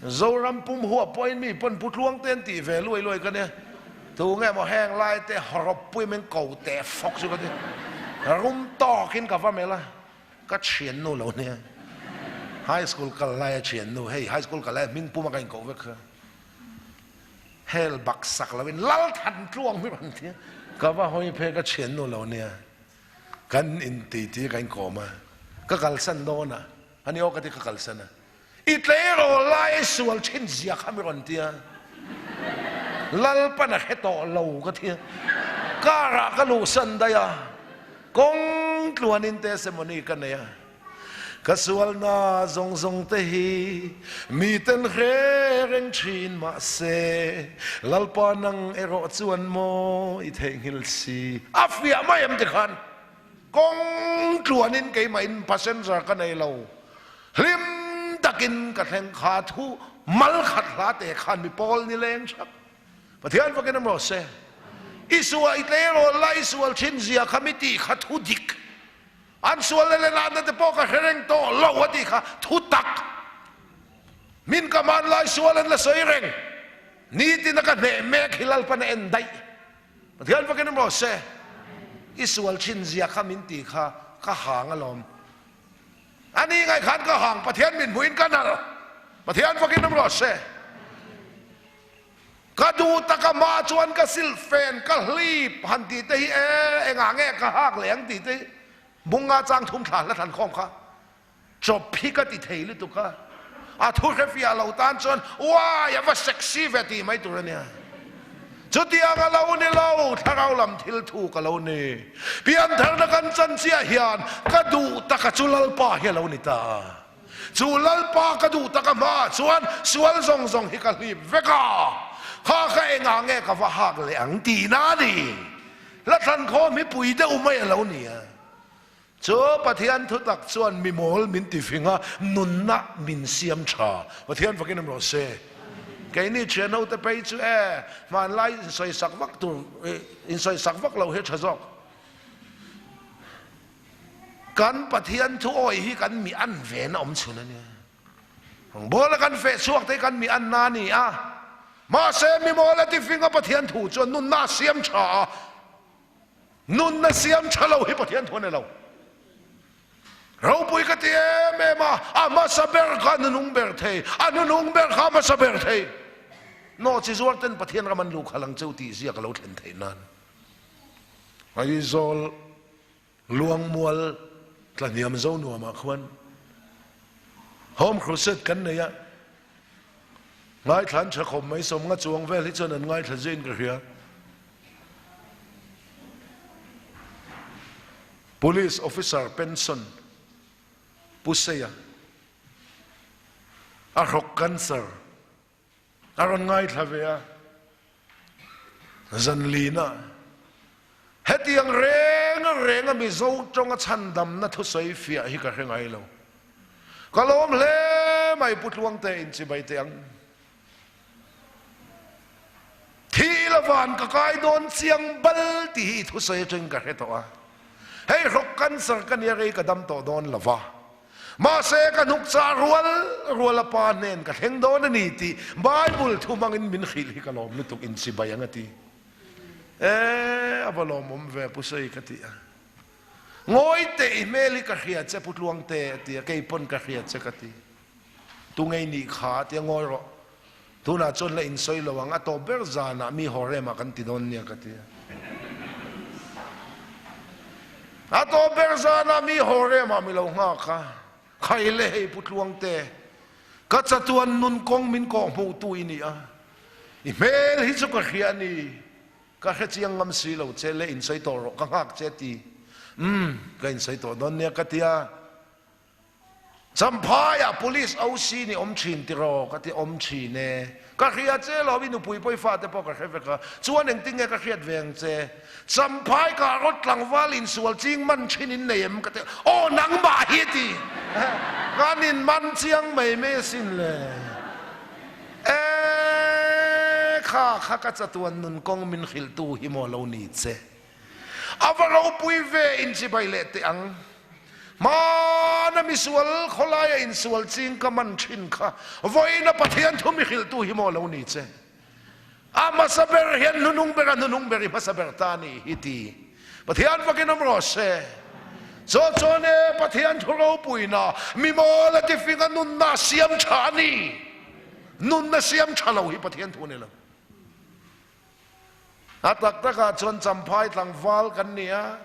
Speaker 2: Zoram pum huap pawhin mi pawn Pu Tluang te an tih ve luai luai ka nia. Tu nge maw heng lai te hawrawp pui min ko teh fawk chu ka ti. Rum tawkin ka va melh a. Ka thiannu lo nia. High school kal laia thiannu, hei high school kal laia hming puma ka inkoh vek kha. Hel bak sak loin Lalthan tluang mi rawn ti a. Ka va hawi phei ka thiannu lo nia. Kan inti ti ka inkawm a. Ka kalsan dawn a, ani aw ka ti ka kalsan a. I tleirawl lai sual thin zia kha mi rawn tia. Lalpan a hre tawh lo ka ti a. Car ah ka luhsan daih a, kawng tluanin testimony ka nei a. Ka sualna zawng zawng te hi miten hre reng thin mahse Lalpa nang erawh chuan maw i theihnghilh si. A fiah mai em tikhan kawng tluanin keimahin passenger ka nei lo. Hlim takin ka thleng kha thu mal khat hla te khan mi pawl ni leng thap. Pathian fakin a maw se. I sual i tleirawl la i sual thin zia kha mi tih kha thu dik. An sual leh lenahna te pawh ka hre reng tawh lo a tih kha thu tak. Min ka hmanlai sual an la sawi reng. Nitin a ka hneh mek hi Lalpan a en daih. Pathian fakin awm rawh se. I sual thin zia kha min tih kha ka hang alawm. A ni ngaih khan ka hang Pathian min hmuhin ka nalh. Pathian fakin awm rawh se. Ka duh tak a hma chuan ka silhfen ka hlip han tih te hi e engah nge ka hak leh ang tih te hi Bunga chang thum thla hla thlan khawm kha chawp hi ka ti thei lutuk a, a thu hre fiah lo tan chuan uai a va sexy ve tih mai tur a nia. Chutiang a lo ni lo, thlarau lam thil thu ka lo ni. Piantharna kan chan chiah hian ka duh tak a chu Lalpa hi a lo ni ta a. Chu Lalpa ka duh tak a hmaah chuan sual zawng zawng hi ka hlip vek a, kha kha engah nge ka va hak leh ang tihna a ni. Hla thlankhawm hi pui deuh mai a lo ni a. Chu Pathian thutak chuan mi mawl min ti fing a, nunna min siam tha. Pathian fakin awm rawh se. Keini thianho te phei chu e, hmanlai insawisak vak tur, insawisak vak lo hi a tha zawk. Kan Pathian thu awi hi kan mi an ven a awm chhun a nia. Bawla kan feh chhuak te hi kan mi an na a ni a. Mahse mi mawl a tifing a Pathian thu chuan nunna a siam tha a. Nunna siam tha lo hi Pathian thu a ni lo. Ropui ka ti em em a, a hmasa ber kha a hnunung ber thei, a hnunung ber kha a hmasa ber thei. Nawhchi zuar ten Pathian ram an luh khalh ang cheu tih ziak a lo thlen theih nan. Aizawl Luangmual tlahniam zo nuamah khuan Home Crusade kan nei a, ngaithla an tha khawp mai, sawmnga chuang vel hi chuan an ngaithla zuiin ka hria. Police Officer pension Pu Seia a hrawk cancer A rawn ngaithla ve a, Zanlina, hetiang reng renga Mizo tawnga chhandamna thusawi fiah hi ka hre ngai lo. Ka lawm hle mai Pu Tluangte inchibai teh ang. Thi la van ka kai dawn chiang bal tih hi i thusawi atangin ka hre tawh a. Hei hrawk cancer ka nia rei ka dam tawh dawn lo va. Mahse ka hnuk chah rual rual a pa hnen ka thleng dawn a ni tih Bible thu hmangin min hrilh hi ka lawm lutuk in chibai ang a ti. E a va lawmawm ve Pu Sawi ka ti a. Ngawi teh i hmel hi ka hria che Pu Tluangte a ti a, kei pawn ka hria che ka ti. Tu ngei nih kha a ti a, ngawi rawh. Tunah chuan la insawi lo ang, a tawp ber zanah mi haw remah kan ti dawn nia ka ti a. A tawp ber zanah mi haw remah mi lo nghak a, Khai le hei Pu Tluangte, ka chatuan nun kawng min kawh hmuhtu i ni a, i hmel hi chu ka hria a ni, ka hre chiang ngam si lo che le insawi tawh rawh, ka nghak che ti. Umm, ka insawi tawh dawn nia ka ti a. Champhaiah Police OC ni awm thin tiraw ka ti awm thin e. Ka hria che lo i nupui pawi fate pawh ka hre vek a, chuan engtin nge ka hriat ve ang che? Champhai ka rawt tlangval insual ching man thin in nei em ka ti aw nangmah hi ti kan in man chiang mai mai asin le. E kha kha ka chatuan nun kawng min hrilhtu hi maw lo ni che. A va ropui ve inchibai leh teh ang. Hmana misual khawlaia insual ching ka man thin kha vawiina Pathian thu mi hrilhtu hi maw lo ni che. A hmasa ber hian hnunung ber a hnunung ber i hmasa ber ta ni hi ti. Pathian fakin awm rawh se. Chaw chuan e Pathian thu ropuina mi mawl a tifing a nunna a siam tha a ni. Nunna siam tha lo hi Pathian thu a ni lo. A tak takah chuan Champhai tlangval kan ni a,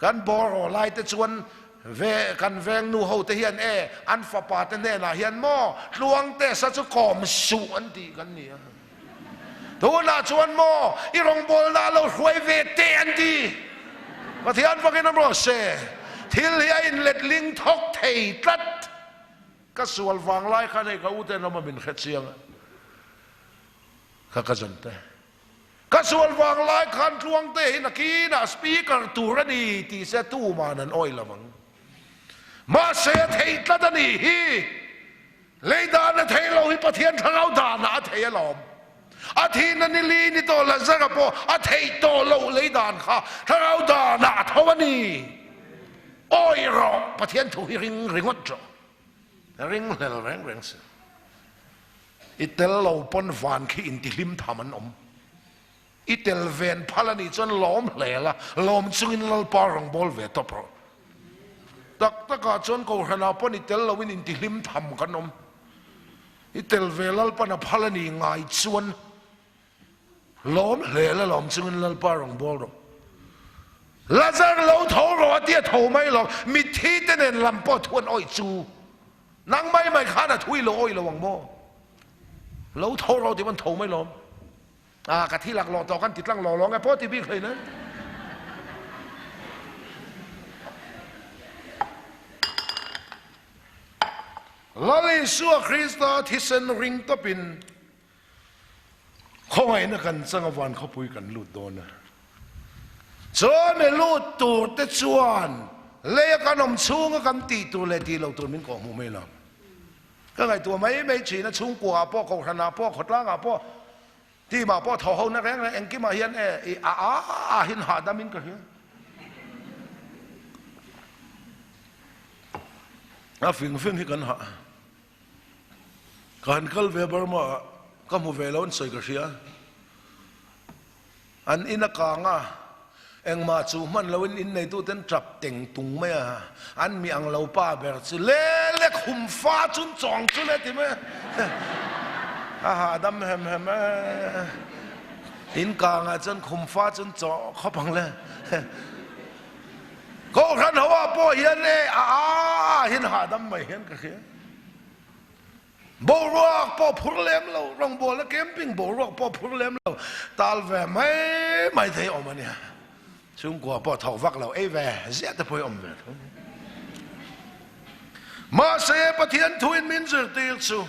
Speaker 2: kan bawr haw lai te chuan. Ve kan veng nu ho te hian e an fapa te hnenah hian maw Tluangte sa chu kawm suh an tih kan ni a. Tunah chuan maw i rawngbawlna a lo hruai ve teh an ti. Pathian fakin awm rawh se. Thil hi a inletling thawk thei tlat. Ka sual vang lai khan hei ka u ten awm a min hre chiang a. Ka cousin te. Ka sual vang lai khan Tluangte hi nakinah speaker tur a ni tih se tuman an awih lo ang. Mahse a theih tlat a nih hi. Lei dan a theih lo hi Pathian thlarau danah a thei alawm. A thihna ni li ni tawh Lazara pawh a theih tawh loh lei dan kha thlarau danah a tho a ni. Awih rawh, Pathian thu hi ring ringawt rawh. Ring hlel reng reng si. I tel lo pawn van khi intihlim tham an awm. I tel ven phal a nih chuan lawm hle la, lawm chungin Lalpa rawngbâwl ve tawp rawh. Tak takah chuan Kohhranah pawn i tel loin intihlim tham kan awm. I tel ve Lalpan a phal a nih ngai chuan Lawm hle la lawm chungin Lalpa rawngbâwl rawh. Lazar lo tho rawh a ti a tho mai lo, mitthi te nen lam pawh thu an awih chu. Nang mai mai khan a thui lo awih lo ang maw? Lo tho rawh tih an tho mai lawm. Ah, ka thi laklawh tawh kan ti tlang law law nge pawh ti bik hlei nen. Lal Isua Krista thisen ring tawpin Khawngaihna kan chang a van khawpui kan lut dawn a. Chuan i lut tur te chuan lei a kan awm chhunga kan tih tur leh tih loh tur min kawh hmuh mai lo. Ka ngaihtuah mai mai thin a, chhungkua ah pawh, kohhran ah pawh, khawtlang ah pawh, team ah pawh thaw ho na reng reng engkim ah hian e i a a a hin hahdam in ka hria. A fing fing hi kan hah. Ka han kal ve Burma ah ka hmu ve lo an sawi ka hria. An in a kang a, engmah chu hman lo in in neitu ten tap teng tung mai a, an mi ang lo pa ber chu le le khum fa chun chawng chu le ti mai a. A hahdam hem hem e. In kang ah chuan khum fa chun chawh khawp ang le. Kohhran ho ah pawh hian e a a hin hahdam mai hian ka hria. Boruak pawh phur lem lo, rawngbawlna camping boruak pawh phur lem lo, tal ve mai mai thei awm a nia. Chhungkua pawh thawk vak lo, ei ve ziah te pawh hi awm ve tho. Mahse Pathian thuin min zirtir chu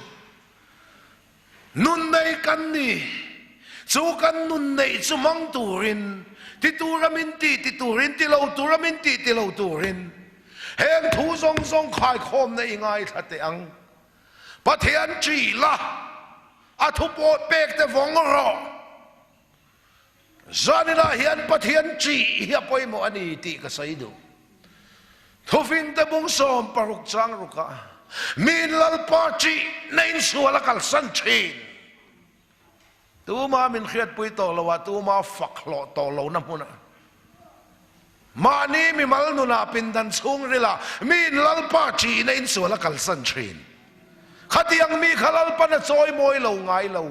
Speaker 2: Nun nei kan ni. Chu kan nun neih chu hmang turin, ti tura min ti ti turin, ti lo tura min ti ti lo turin, heng thu zawng zawng khaikhawmna i ngaithla teh ang. Pathian ṭih la, a thu pawh pek te vawng rawh. Zaninah hian Pathian ṭih hi a pawimawh a ni tih ka sawi duh. Thufingte bung 16 chang rukah miin Lalpa ṭih na insual a kalsan ṭhin. Tuma min hriatpui tawh lo a, tuma fak hlawh tawh lohna hmunah mahni mimal nunah pindan chhungrilah miin Lalpa ṭih na insual a kalsan ṭhin. Khatiang mi kha Lalpan a chawimawi lo ngai lo.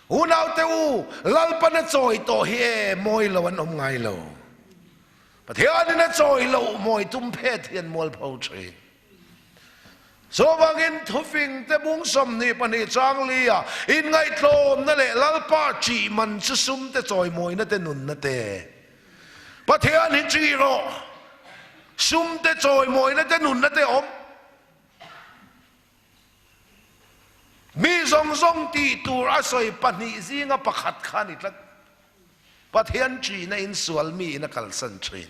Speaker 2: Unaute u, Lalpan a chawi tawh hi e, mawi lo an awm ngai lo. Pathianin a chawi loh mawi tum phet hi an mualpho thin. Chuvangin thufing te bung 22 chang li a inngaihtlawmna leh Lalpa ṭih man chu sum te chawimawina te nunna te. Pathian hi ṭih rawh, sum te chawimawina te nunna te awm. Mi zawng zawng tih tur a sawi pahnih zinga pakhat kha a ni tlat. Pathian ṭihna in sual mi in a kalsan ṭhin.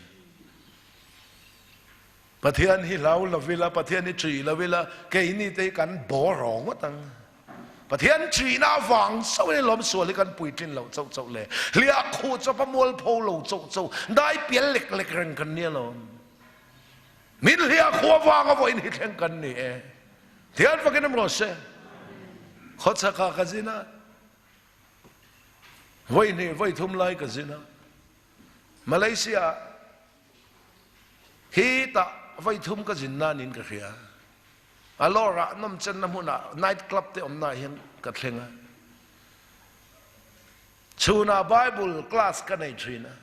Speaker 2: Pathian hi hlau lo ila, Pathian hi ṭih lo ila, keini te hi kan bawr rawh ngawt ang. Pathian ṭihna avang chauhin i lawm sual hi kan puitlin loh chauh chauh le. Hliah khuh chawpa mualpho lo chauh chauh, dai pial lek lek reng kan nia lawm. Min hliah khua vanga vawiin hi thleng kan ni e. Thian fakin awm rawh se. Khawchhakah ka zin a, vawi hnih vawi thum lai ka zin a. Malaysia hi tah vawi thum ka zin nan in ka hria. A lawrah nawmchenna hmunah night club te awmna hian ka thleng a. Chhunah Bible class ka nei thin a.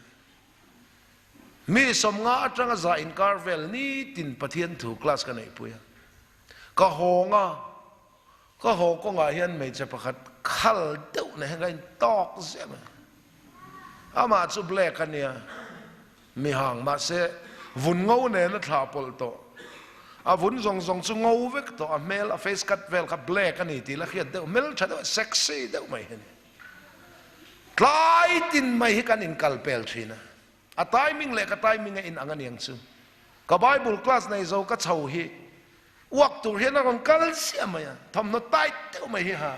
Speaker 2: Mi 50 atanga za inkar vel nitin Pathian thu class ka neihpui a. Ka hawng a, ka haw kawngah hian hmeichhe pakhat khal deuh nei hian ka intawk ziah mai. Amah chu black a nia, mi hang mahse vun ngo nen a thlah pawlh tawh. A vun zawng zawng chu ngo vek tawh, a hmel, a face cut vel kha black a ni tih la hriat deuh, hmeltha deuh, sexy deuh mai hi a ni. Tlai tin mai hi kan inkal pel thin a, a timing leh ka timing a inang a niang chu. Ka Bible class nei zo ka chho hi uak tur hian a rawn kal chiah mai a, thawmhnaw tight deuh mai hi ha.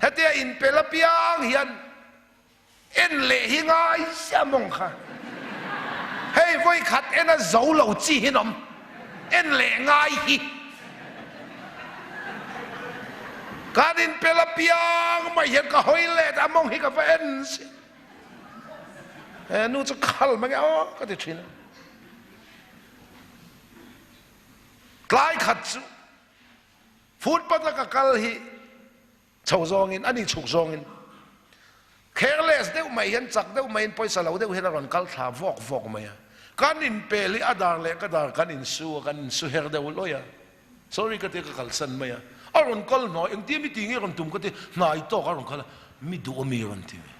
Speaker 2: Hetia inpel apiang hian En leh hi ngai sia mawng kha. Hei vawi khat en a zo lo chi hi an awm. En leh ngai hi. Kan inpel apiang mai hian ka hawi let a mawng hi ka va en si. He nu chu khal mai nge aw ka ti thin a. Tlai khat chu footpath a ka kal hi Chho zawngin, ani chhuk zawngin careless deuh mai hian, chak deuh maiin, pawisa lo deuh hian a rawn kal thla vawk vawk mai a. Kan inpel hi a dar leh ka dar kan insu a, kan insu her deuh lawih a. Sorry ka ti a, ka kalsan mai a. A rawn kal hnai, engtia mi ti nge rawn tum ka ti, hnai tawk a rawn kal a, mi duh a mi rawn ti mai.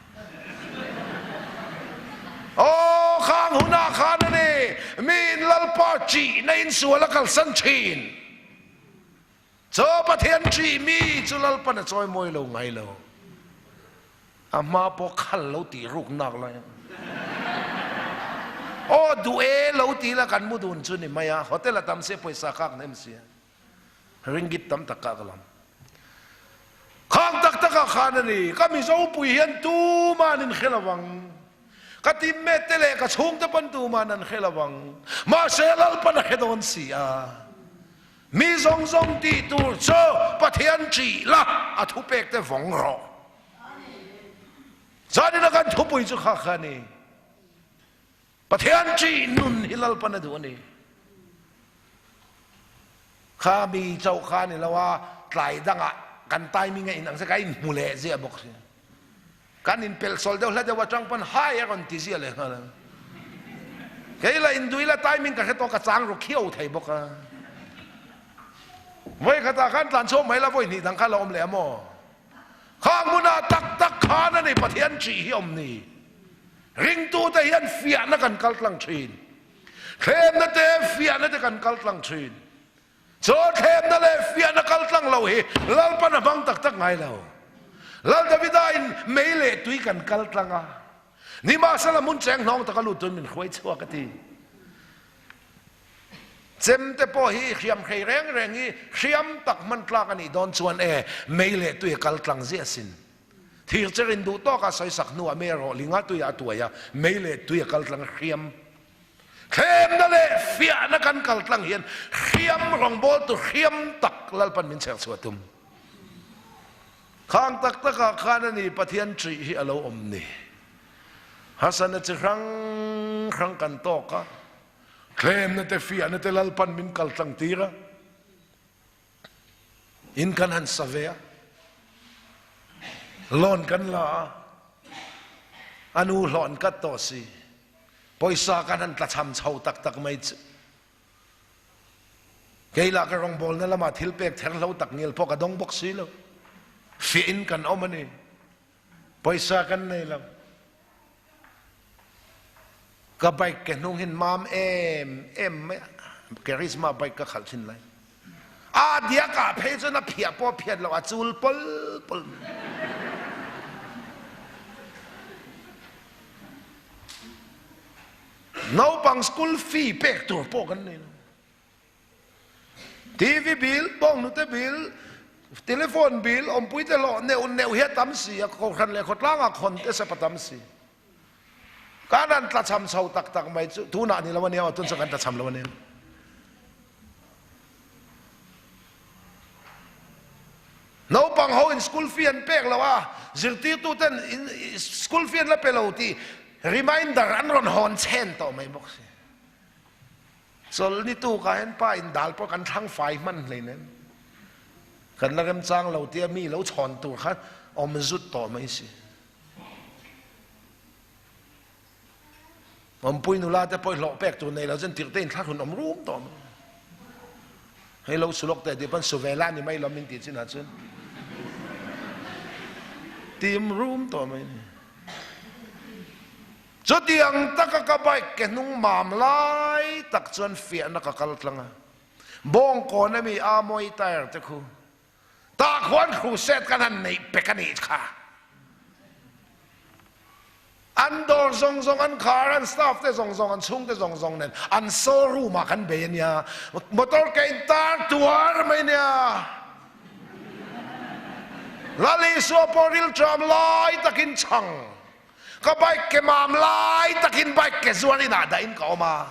Speaker 2: Aw, khang hunah khan a ni, mi in Lalpa ṭihna insual a kalsan ṭhin. Chaw Pathian ṭih mi chu Lalpan a chawi mawi lo ngai lo. A hma pawh khal lo tih ruk nak lai a. Aw duh e lo ti la kan mu dun chu ni mai a, hotel a tam sia pawisa kak hnem sia. Ringgit tam tak kah ka lam. Khang tak tak ah khan a ni, ka Mizo pui hian tuman in hre lo ang. Ka teammate te leh ka chhungte pawn tuman an hre lo ang. Mahse Lalpan a hre dawn si a. Mi zawng zawng tih tur chu Pathian ṭih la, a thupek te vawng rawh. Zanina kan thupui chu kha kha a ni. Pathian ṭih nun hi Lalpan a duh a ni. Kha mi chauh kha a ni lo a, tlai dangah kan timing a inang se ka inhmu leh ziah bawk si. Kan inpelhsawl deuh hla deuh atang pawn hai a rawn ti ziah leh nghal a. Kei la indui la timing ka hre tawh ka chang ru khiau thei bawk a. Vawi khatah khan tlan chhuak mai la vawi hnih dang kha la awm leh a maw? Khang hmunah tak tak khan a ni Pathian ṭih hi awm ni. Ringtute hian fiahna kan kal tlang ṭhin. Thlemna te fiahna te kan kal tlang ṭhin. Chaw thlemna leh fiahna kal tlang lo hi Lalpan a hmang tak tak ngai lo. Lal Davida in mei leh tui kan kal tlang a, nimahsela hmun cheng hnawng taka lut tuin min hruai chhuak a ti. Chem te pawh hi hriam hrei reng reng hi hriam tak hman tlak a nih dawn chuan e, mei leh tui a kal tlang ziah sin. Thir cher in duh tawka sawisak hnuah mei a rawh linga tuiah a tuai a, mei leh tui a kal tlang a hriam. Thlemna leh fiahna kan kal tlang hian hriam rawngbawltu hriam tak Lalpan min chher chhuah tum. Khang tak takah khan a ni Pathian ṭih hi a lo awm ni. Hasana chi hrang hrang kan tawk a, thlemna te fiahna te Lalpan min kal tlang tir a, in kan han sa ve a, loan kan la a, a nu hlawh an kat tawh si. Pawisa kan han tlachham chho tak tak mai chu. Kei lah ka rawngbawlna lamah thil pek ther hlo tak ngial pawh ka dawng bawk si lo. Fiah in kan awm a ni. Pawisa kan nei lo. Ka bike ke hnung hin mam em em mai a. Charisma bike ka khalh thin lai. A diak ah phei chuan a phiah pawh a phiat lo, a chul pawl pawl mai. Naupang school fee pek tur pawh kan nei lo. TV bill, bawnghnute bill, telephone bill, awmpui te hlawh neuh neuh hi a tam si a, kohhran leh khawtlangah khawn te sep a tam si. Kan han tlachham chho tak tak mai chu tunah ni lo a nia, tun chu kan tlachham lo a nia. Naupang ho in school fee an pek lo a, zirtirtu ten school fee an la pe lo tih reminder an rawn hawn chhen tawh mai bawk si. Chawlhni tukah hian pa in dal pawh kan thlang fai hman hleinem. Kan la remchang lo tia mi lo chhawn tur kha awm zut tawh mai si. Awmpui nula te pawh hlawh pek tur nei lo chuan tirhte in thlahrun awm rum tawh mai. Hei lo sulawk teh tih pawn su ve la ni mai lo min tih chinah chuan tim rum tawh mai ni. Chutiang taka ka bike ke hnung mam lai tak chuan fiahna ka kal tlang a. Bawngkawn ami Amoy tyre te khu tah khuan crusade kan han neih pek a nih kha. An dawr zawng zawng, an khar, an staff te zawng zawng, an chhungte zawng zawng nen an showroom ah kan bei a nia. Motor ka in tar tuar mai nia. Lal Isua pawh rilṭam lai takin chhang. Ka bike ke mam lai takin bike ke zuar inah dahin ka awm a.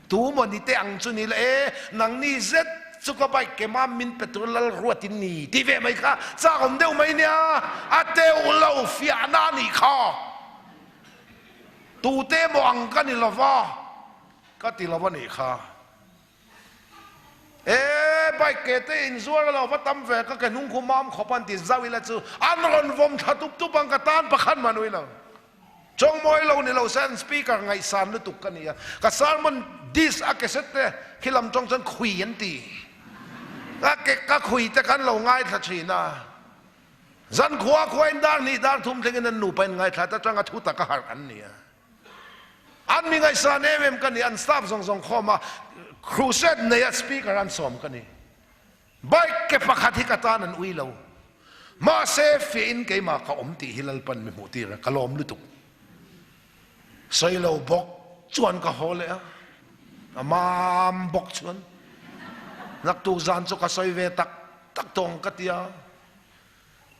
Speaker 2: Tu maw ni teh ang chu ni la e, nangni zet chu ka bike ke mam min pe tur lal ruat in ni ti ve mai kha chak awm deuh mai nia, a teuh lo fiahna a nih kha. Tute maw ang ka ni lova ka ti lo a nih kha. E bike ke te in zuar lo va tam ve ka ke hnung khu mam khawp an ti zau ila chu an rawn vawm thla tup tup ang ka tan pakhat mah nui lo. Chawngmawi lo ni lo se an speaker ngaihsan lutuk ka ni a, ka sermon disc a cassette te khi lam tawng chuan khui an ti. Ka ke ka khui te khan lo ngaithla thin a. Zan khua khua in dar hnih dar thum thleng in an nupa in ngaithla ta tanga thu taka harh an ni a. An mi ngaihsan em em ka ni, an staff zawng zawng khawm a crusade nei a speaker an sawm ka ni. Bike ke pakhat hi ka tan an ui lo. Mahse, fiahin keimah ka awm tih hi Lalpan mi hmuh tir a, ka lawm lutuk. Sawi lo bawk chuan ka haw leh a, a mam bawk chuan naktuk zan chu ka sawi ve tak tak tawh ang ka ti a.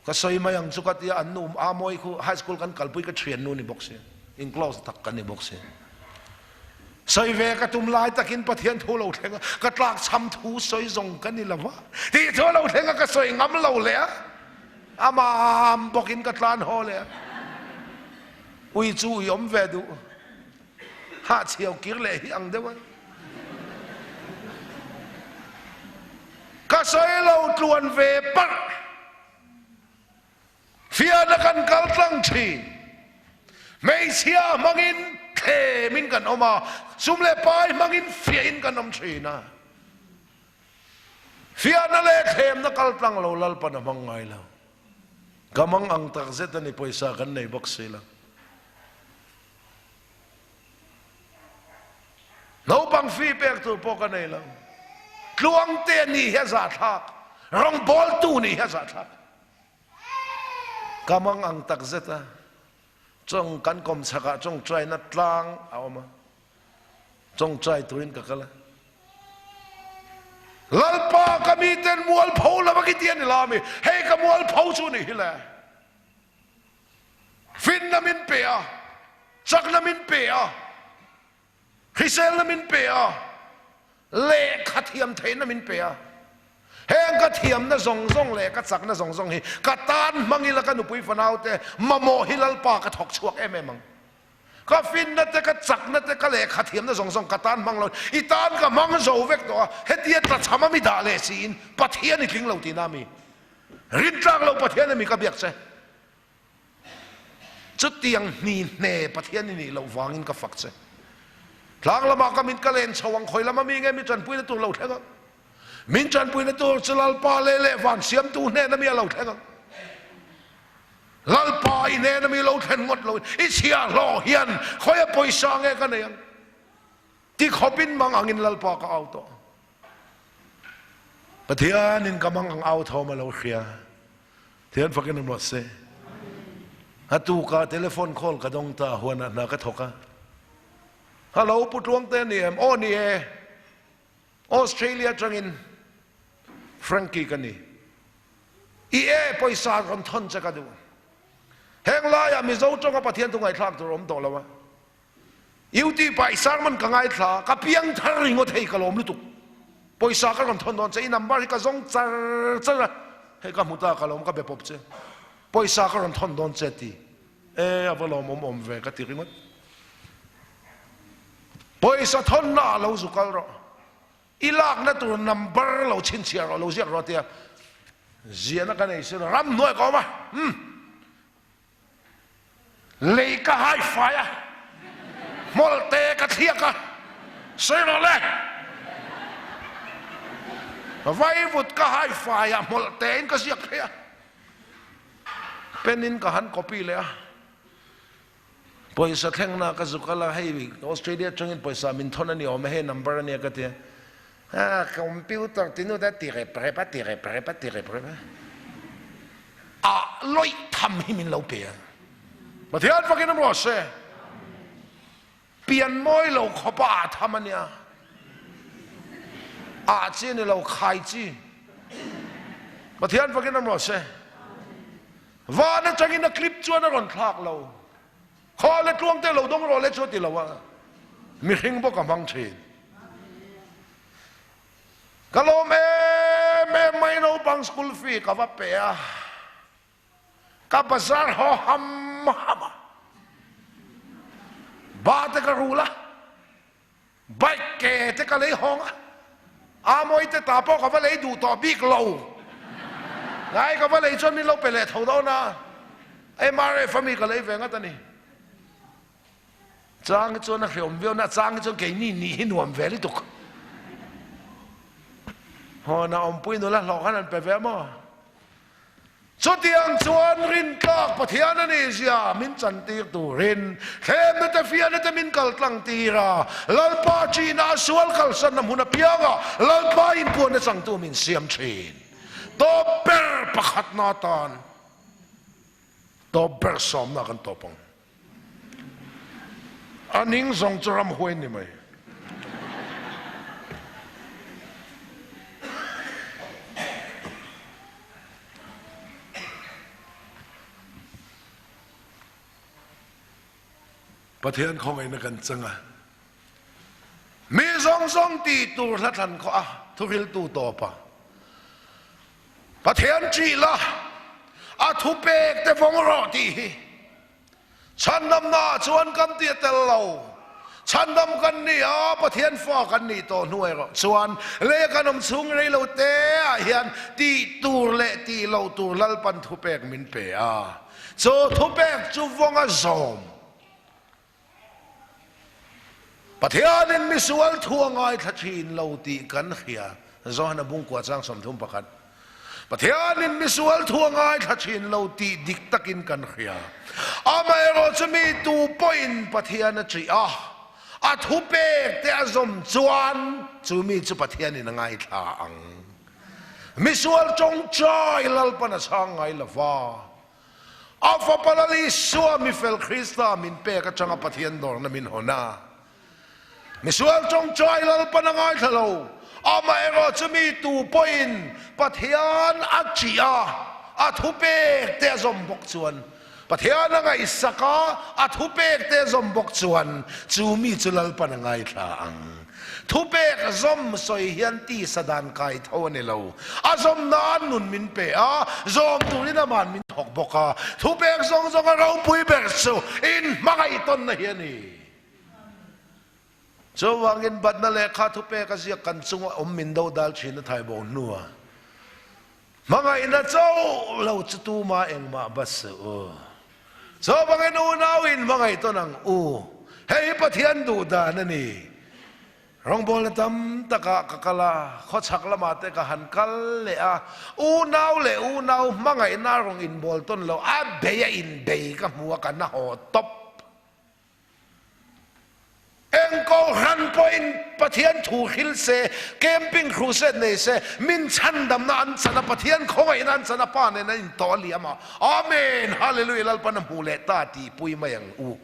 Speaker 2: Ka sawi mai ang chu ka tia, an nu Amawi khu high school kan kalpui ka thian nu ni bawk si, in close tak kan ni bawk si. Sawi ve ka tum lai takin Pathian thu lo thleng a, ka tlak chham thu sawi zawng ka ni lo va, tih thu lo thleng a ka sawi ngam lo leh a, amah bawkin ka tlan haw leh a. Ui chu ui awm ve duh, hahchhiau kir leh hi ang deuh a. Ka sawi lo tluan ve parh. Fiahna kan kal tlang thin. Hmeichhia hmangin thlemin kan awm a, sum leh pai hmangin fiahin kan awm thin a. Fiahna leh thlemna kal tlang lo Lalpan a hmang ngai lo. Ka mang ang tak zet a ni pawisa kan nei bawk si lo. Naupang fee pek tur pawh ka nei lo. Tluangte nih hi a zahthlak. Rawngbawltu nih hi a zahthlak. Ka mang ang tak zet a. Chawng kan kawm chhakah chawngchaina tlang a awm a. Chawngchai turin ka kal a. Lalpa ka miten mualpho lova ki ti a ni la mi. Hei ka mualpho chu nih hi le. Finna min pe a, chakna min pe a, hriselna min pe a, lehkha thiam theihna min pe a. Heng ka thiamna zawng zawng leh ka chakna zawng zawng hi ka tan hmang ila ka nupui fanau te mamawh hi Lalpa ka thawk chhuak em em ang. Ka finna te, ka chakna te, ka lehkha thiamna zawng zawng ka tan hmang lo. I tan ka hmang zo vek tawh a, hetia tlachham a mi dah leh siin Pathian i tling lo tihna a mi? Rintlak lo Pathian a mi ka biak che. Chutiang hni hne Pathian i nih loh vangin ka fak che. Tlang lamah ka mit ka len chho ang, khawi lama mi nge mi tanpuina tur lo thleng ang? Min tanpuina tur chu Lalpa leh leh van siamtu hnena mi a lo thleng ang. Lalpa i hnena mi lo thlen ngawt loin i chhiahhlawh hian khawia pawisa nge ka nei ang? Ti khawpin mang angin Lalpa ka au tawh. Pathianin ka mang ang au thawm a lo hria. Thian fakin awm rawh se. A tuka telephone call ka dawng ta huanah hna ka thawk a. Hello Pu Tluangte ni em? Aw ni e. Australia atangin Frankie ka ni. I e pawisa rawn thawn che ka duh. Heng laiah Mizo tawnga Pathian thu ngaihthlak tur a awm tawh lo a. Youtube ah i sermon ka ngaithla, ka piang thar ringawt hei ka lawm lutuk. Pawisa ka rawn thawn dawn che, i number hi ka zawng char char a, hei ka hmu ta ka lawm ka be pawp che. Pawisa ka rawn thawn dawn che ti. E a va lawmawm awm ve ka ti ringawt. Pawisa thawnna ah lo zu kal rawh. I lakna tur number lo chhinchhiah rawh, lo ziak rawh tia ziahna ka nei sin ramhnuai ka awm a. Umm. Lei ka hai fai a. Hmawlhte ka thliak a, sawi rawh le. Vaivut ka hai fai a, hmawlhte in ka ziak phei a. Pen in ka han copy leh a. Pawisa thlengna ka zuk a la, hei Australia atangin pawisa min thawn a ni awm e, hei number a nia ka ti a. Ah, computer ti nu ta ti rep rep a, ti rep rep a, ti rep rep a. A lawih tham hi min lo pe a. Pathian fakin awm rawh se. Pian mawi lo khawpa ah tham a nia. Ah chi a ni lo, khai chi. Pathian fakin awm rawh se. Van atangin a clip chuan a rawn thlak lo. Khaw le tluang te lo dawng rawh le chu a ti lo a. Mihring bawk a hmang thin. Ka lawm em em mai naupang school fee ka va pe a. Ka bazar haw ham ham a. Ba te ka rul a. Bike ke te ka lei hawng a, Amawi te ta pawh ka va lei duh tawh bik lo. Ngai ka va lei chuan min lo pe leh tho dawn a, MRF a mi ka lei ve ngat a ni. Chang hi chuan a hreawm viau na, a chang hi chuan keini nih hi nuam ve lutuk. Haw na awmpui nula hlawh khan an pe ve maw? Chutiang chuan rintlak Pathian a nih zia min chantir turin thlemna te fiahna te min kal tlang tir a, Lalpa ṭihna a sual kalsanna hmun apianga Lalpa inpuanna changtu min siam ṭhin. Tawp ber pakhatna atan tawp ber sawmna kan tawp ang. A ning zawng chu ramhuai ni mai. Pathian khawngaihna kan chang a. Mi zawng zawng tih tur hla thlan khawh a thuhriltu tawp a. Pathian ṭih la, a thupek te vawng rawh tih hi chhandamna ah chuan kan ti a tel lo. Chhandam kan ni a, Pathian fa kan nih tawh hnu erawh chuan lei kan awm chhung rei lo te ah hian tih tur leh tih loh tur Lalpan thupek min pe a, chu thupek chu vawng a zawm. Pathianin misual thu a ngaithla thin lo tih kan hria, Johana Bungkua chang 31. Pathianin misual thu a ngaithla thin lo tih dik takin kan hria. Amaherawh chu mi tu pawhin Pathian a ṭih a, a thupek te a zawm chuan chu mi chu Pathianin a ngaithla ang. Misual tawngtai Lalpan a chhang ngai lo va. A Fapa Lal Isua mifel Krista min pek atanga Pathian dawrna min hawn a. Misual tawngtai Lalpan a ngaithla lo. Amaherawh chu mi tu pawhin Pathian a ṭih a, a thupek te a zawm bawk chuan, Pathian a ngaihsak a, a thupek te a zawm bawk chuan, chu mi chu Lalpan a ngaithla ang. Thupek zawm sawi hian tisa dan kai tho a ni lo. A zawm nan nun min pe a, zawm turin aman min thawk bawk a. Thupek zawng zawng a ropui ber chu inhmangaih tawnna hi a ni. Chuvangin batna lehkha thupek a ziak kan chunga awm min dodal thin a thai bo hnua hmangaihna chauh lo chu tuma engmah bat suh u. Chuvangin unau inhmangaih tawn ang u. Hei hi Pathian duh dan a ni. Rawngbawlna tam takah ka kal a, khawchhak lamah te ka han kal leh a, unau leh unau hmangaihna rawn inbawl tawn lo, a bei a inbei ka hmu a, ka na haw tawp. Eng kohhran pawhin Pathian thu hril se, camping crusade nei se, min chhandamna an chan a, Pathian khawngaihna an chan a, Pa nen an intawh a liam a, Amen! Hallelujah! Lalpan a hmu leh ta tih pui mai ang u.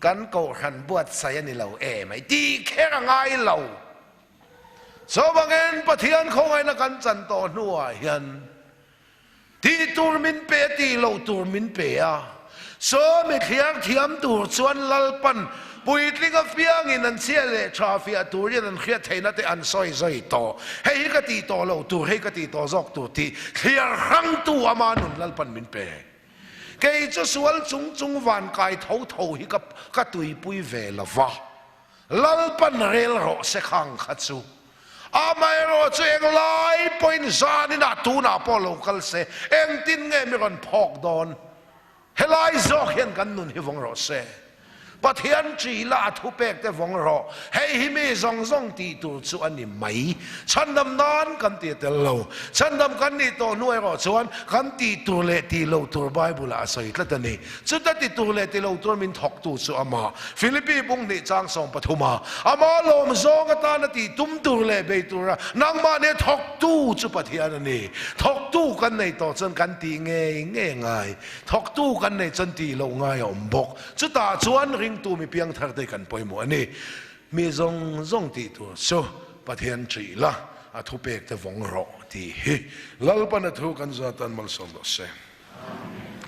Speaker 2: Kan kohhran buatsaih a ni lo em ai tih kher a ngai lo. Chuvangin Pathian khawngaihna kan chan tawh hnuah hian Tih tur min pe a, tih loh tur min pe a. Saw mi thliar thiam tur chuan Lalpan puitling apiangin an chhia leh tha fiah turin an hriat theihna te an sawi zai tawh. Hei hi ka tih tawh loh tur, hei ka tih tawh zawk tur tih thliar hrangtu ama nun Lalpan min pe. Kei chu sual chung chung van kai tho tho hi ka ka tuipui ve lo va. Lalpan rel rawh se khang kha chu. Amaherawh chu englai pawhin zaninah tunah pawh lo kal se, engtin nge mi rawn phawk dawn? Helai zawk hian kan nun hi vawng rawh se. Pathian ṭih la a thupek te vawng rawh. Hei hi mi zawng zawng tih tur chu a ni mai. Chhandam nan kan ti tel lo. Chhandam kan nih tawh hnu erawh chuan kan tih tur leh tih loh tur Bible ah a sawi tlat a ni. Chuta ti tur leh ti lo tur min thawktu chu amah. Philippi bung hnih chang 13 a amah lawm zawng atana tih tum tur leh bei tura nangmah nia thawktu chu Pathian a ni. Thawktu kan nei tawh chuan kan tih ngei ngei ngai. Thawktu kan nei chuan tih loh ngai a awm bawk. Chutah chuan ringtu mi piangthar te kan pawimawh a ni. Mi zawng zawng tih tur chu Pathian ṭih la, a thupek te vawng rawh tih hi Lalpan a thu kan zat tan malsawm rawh se.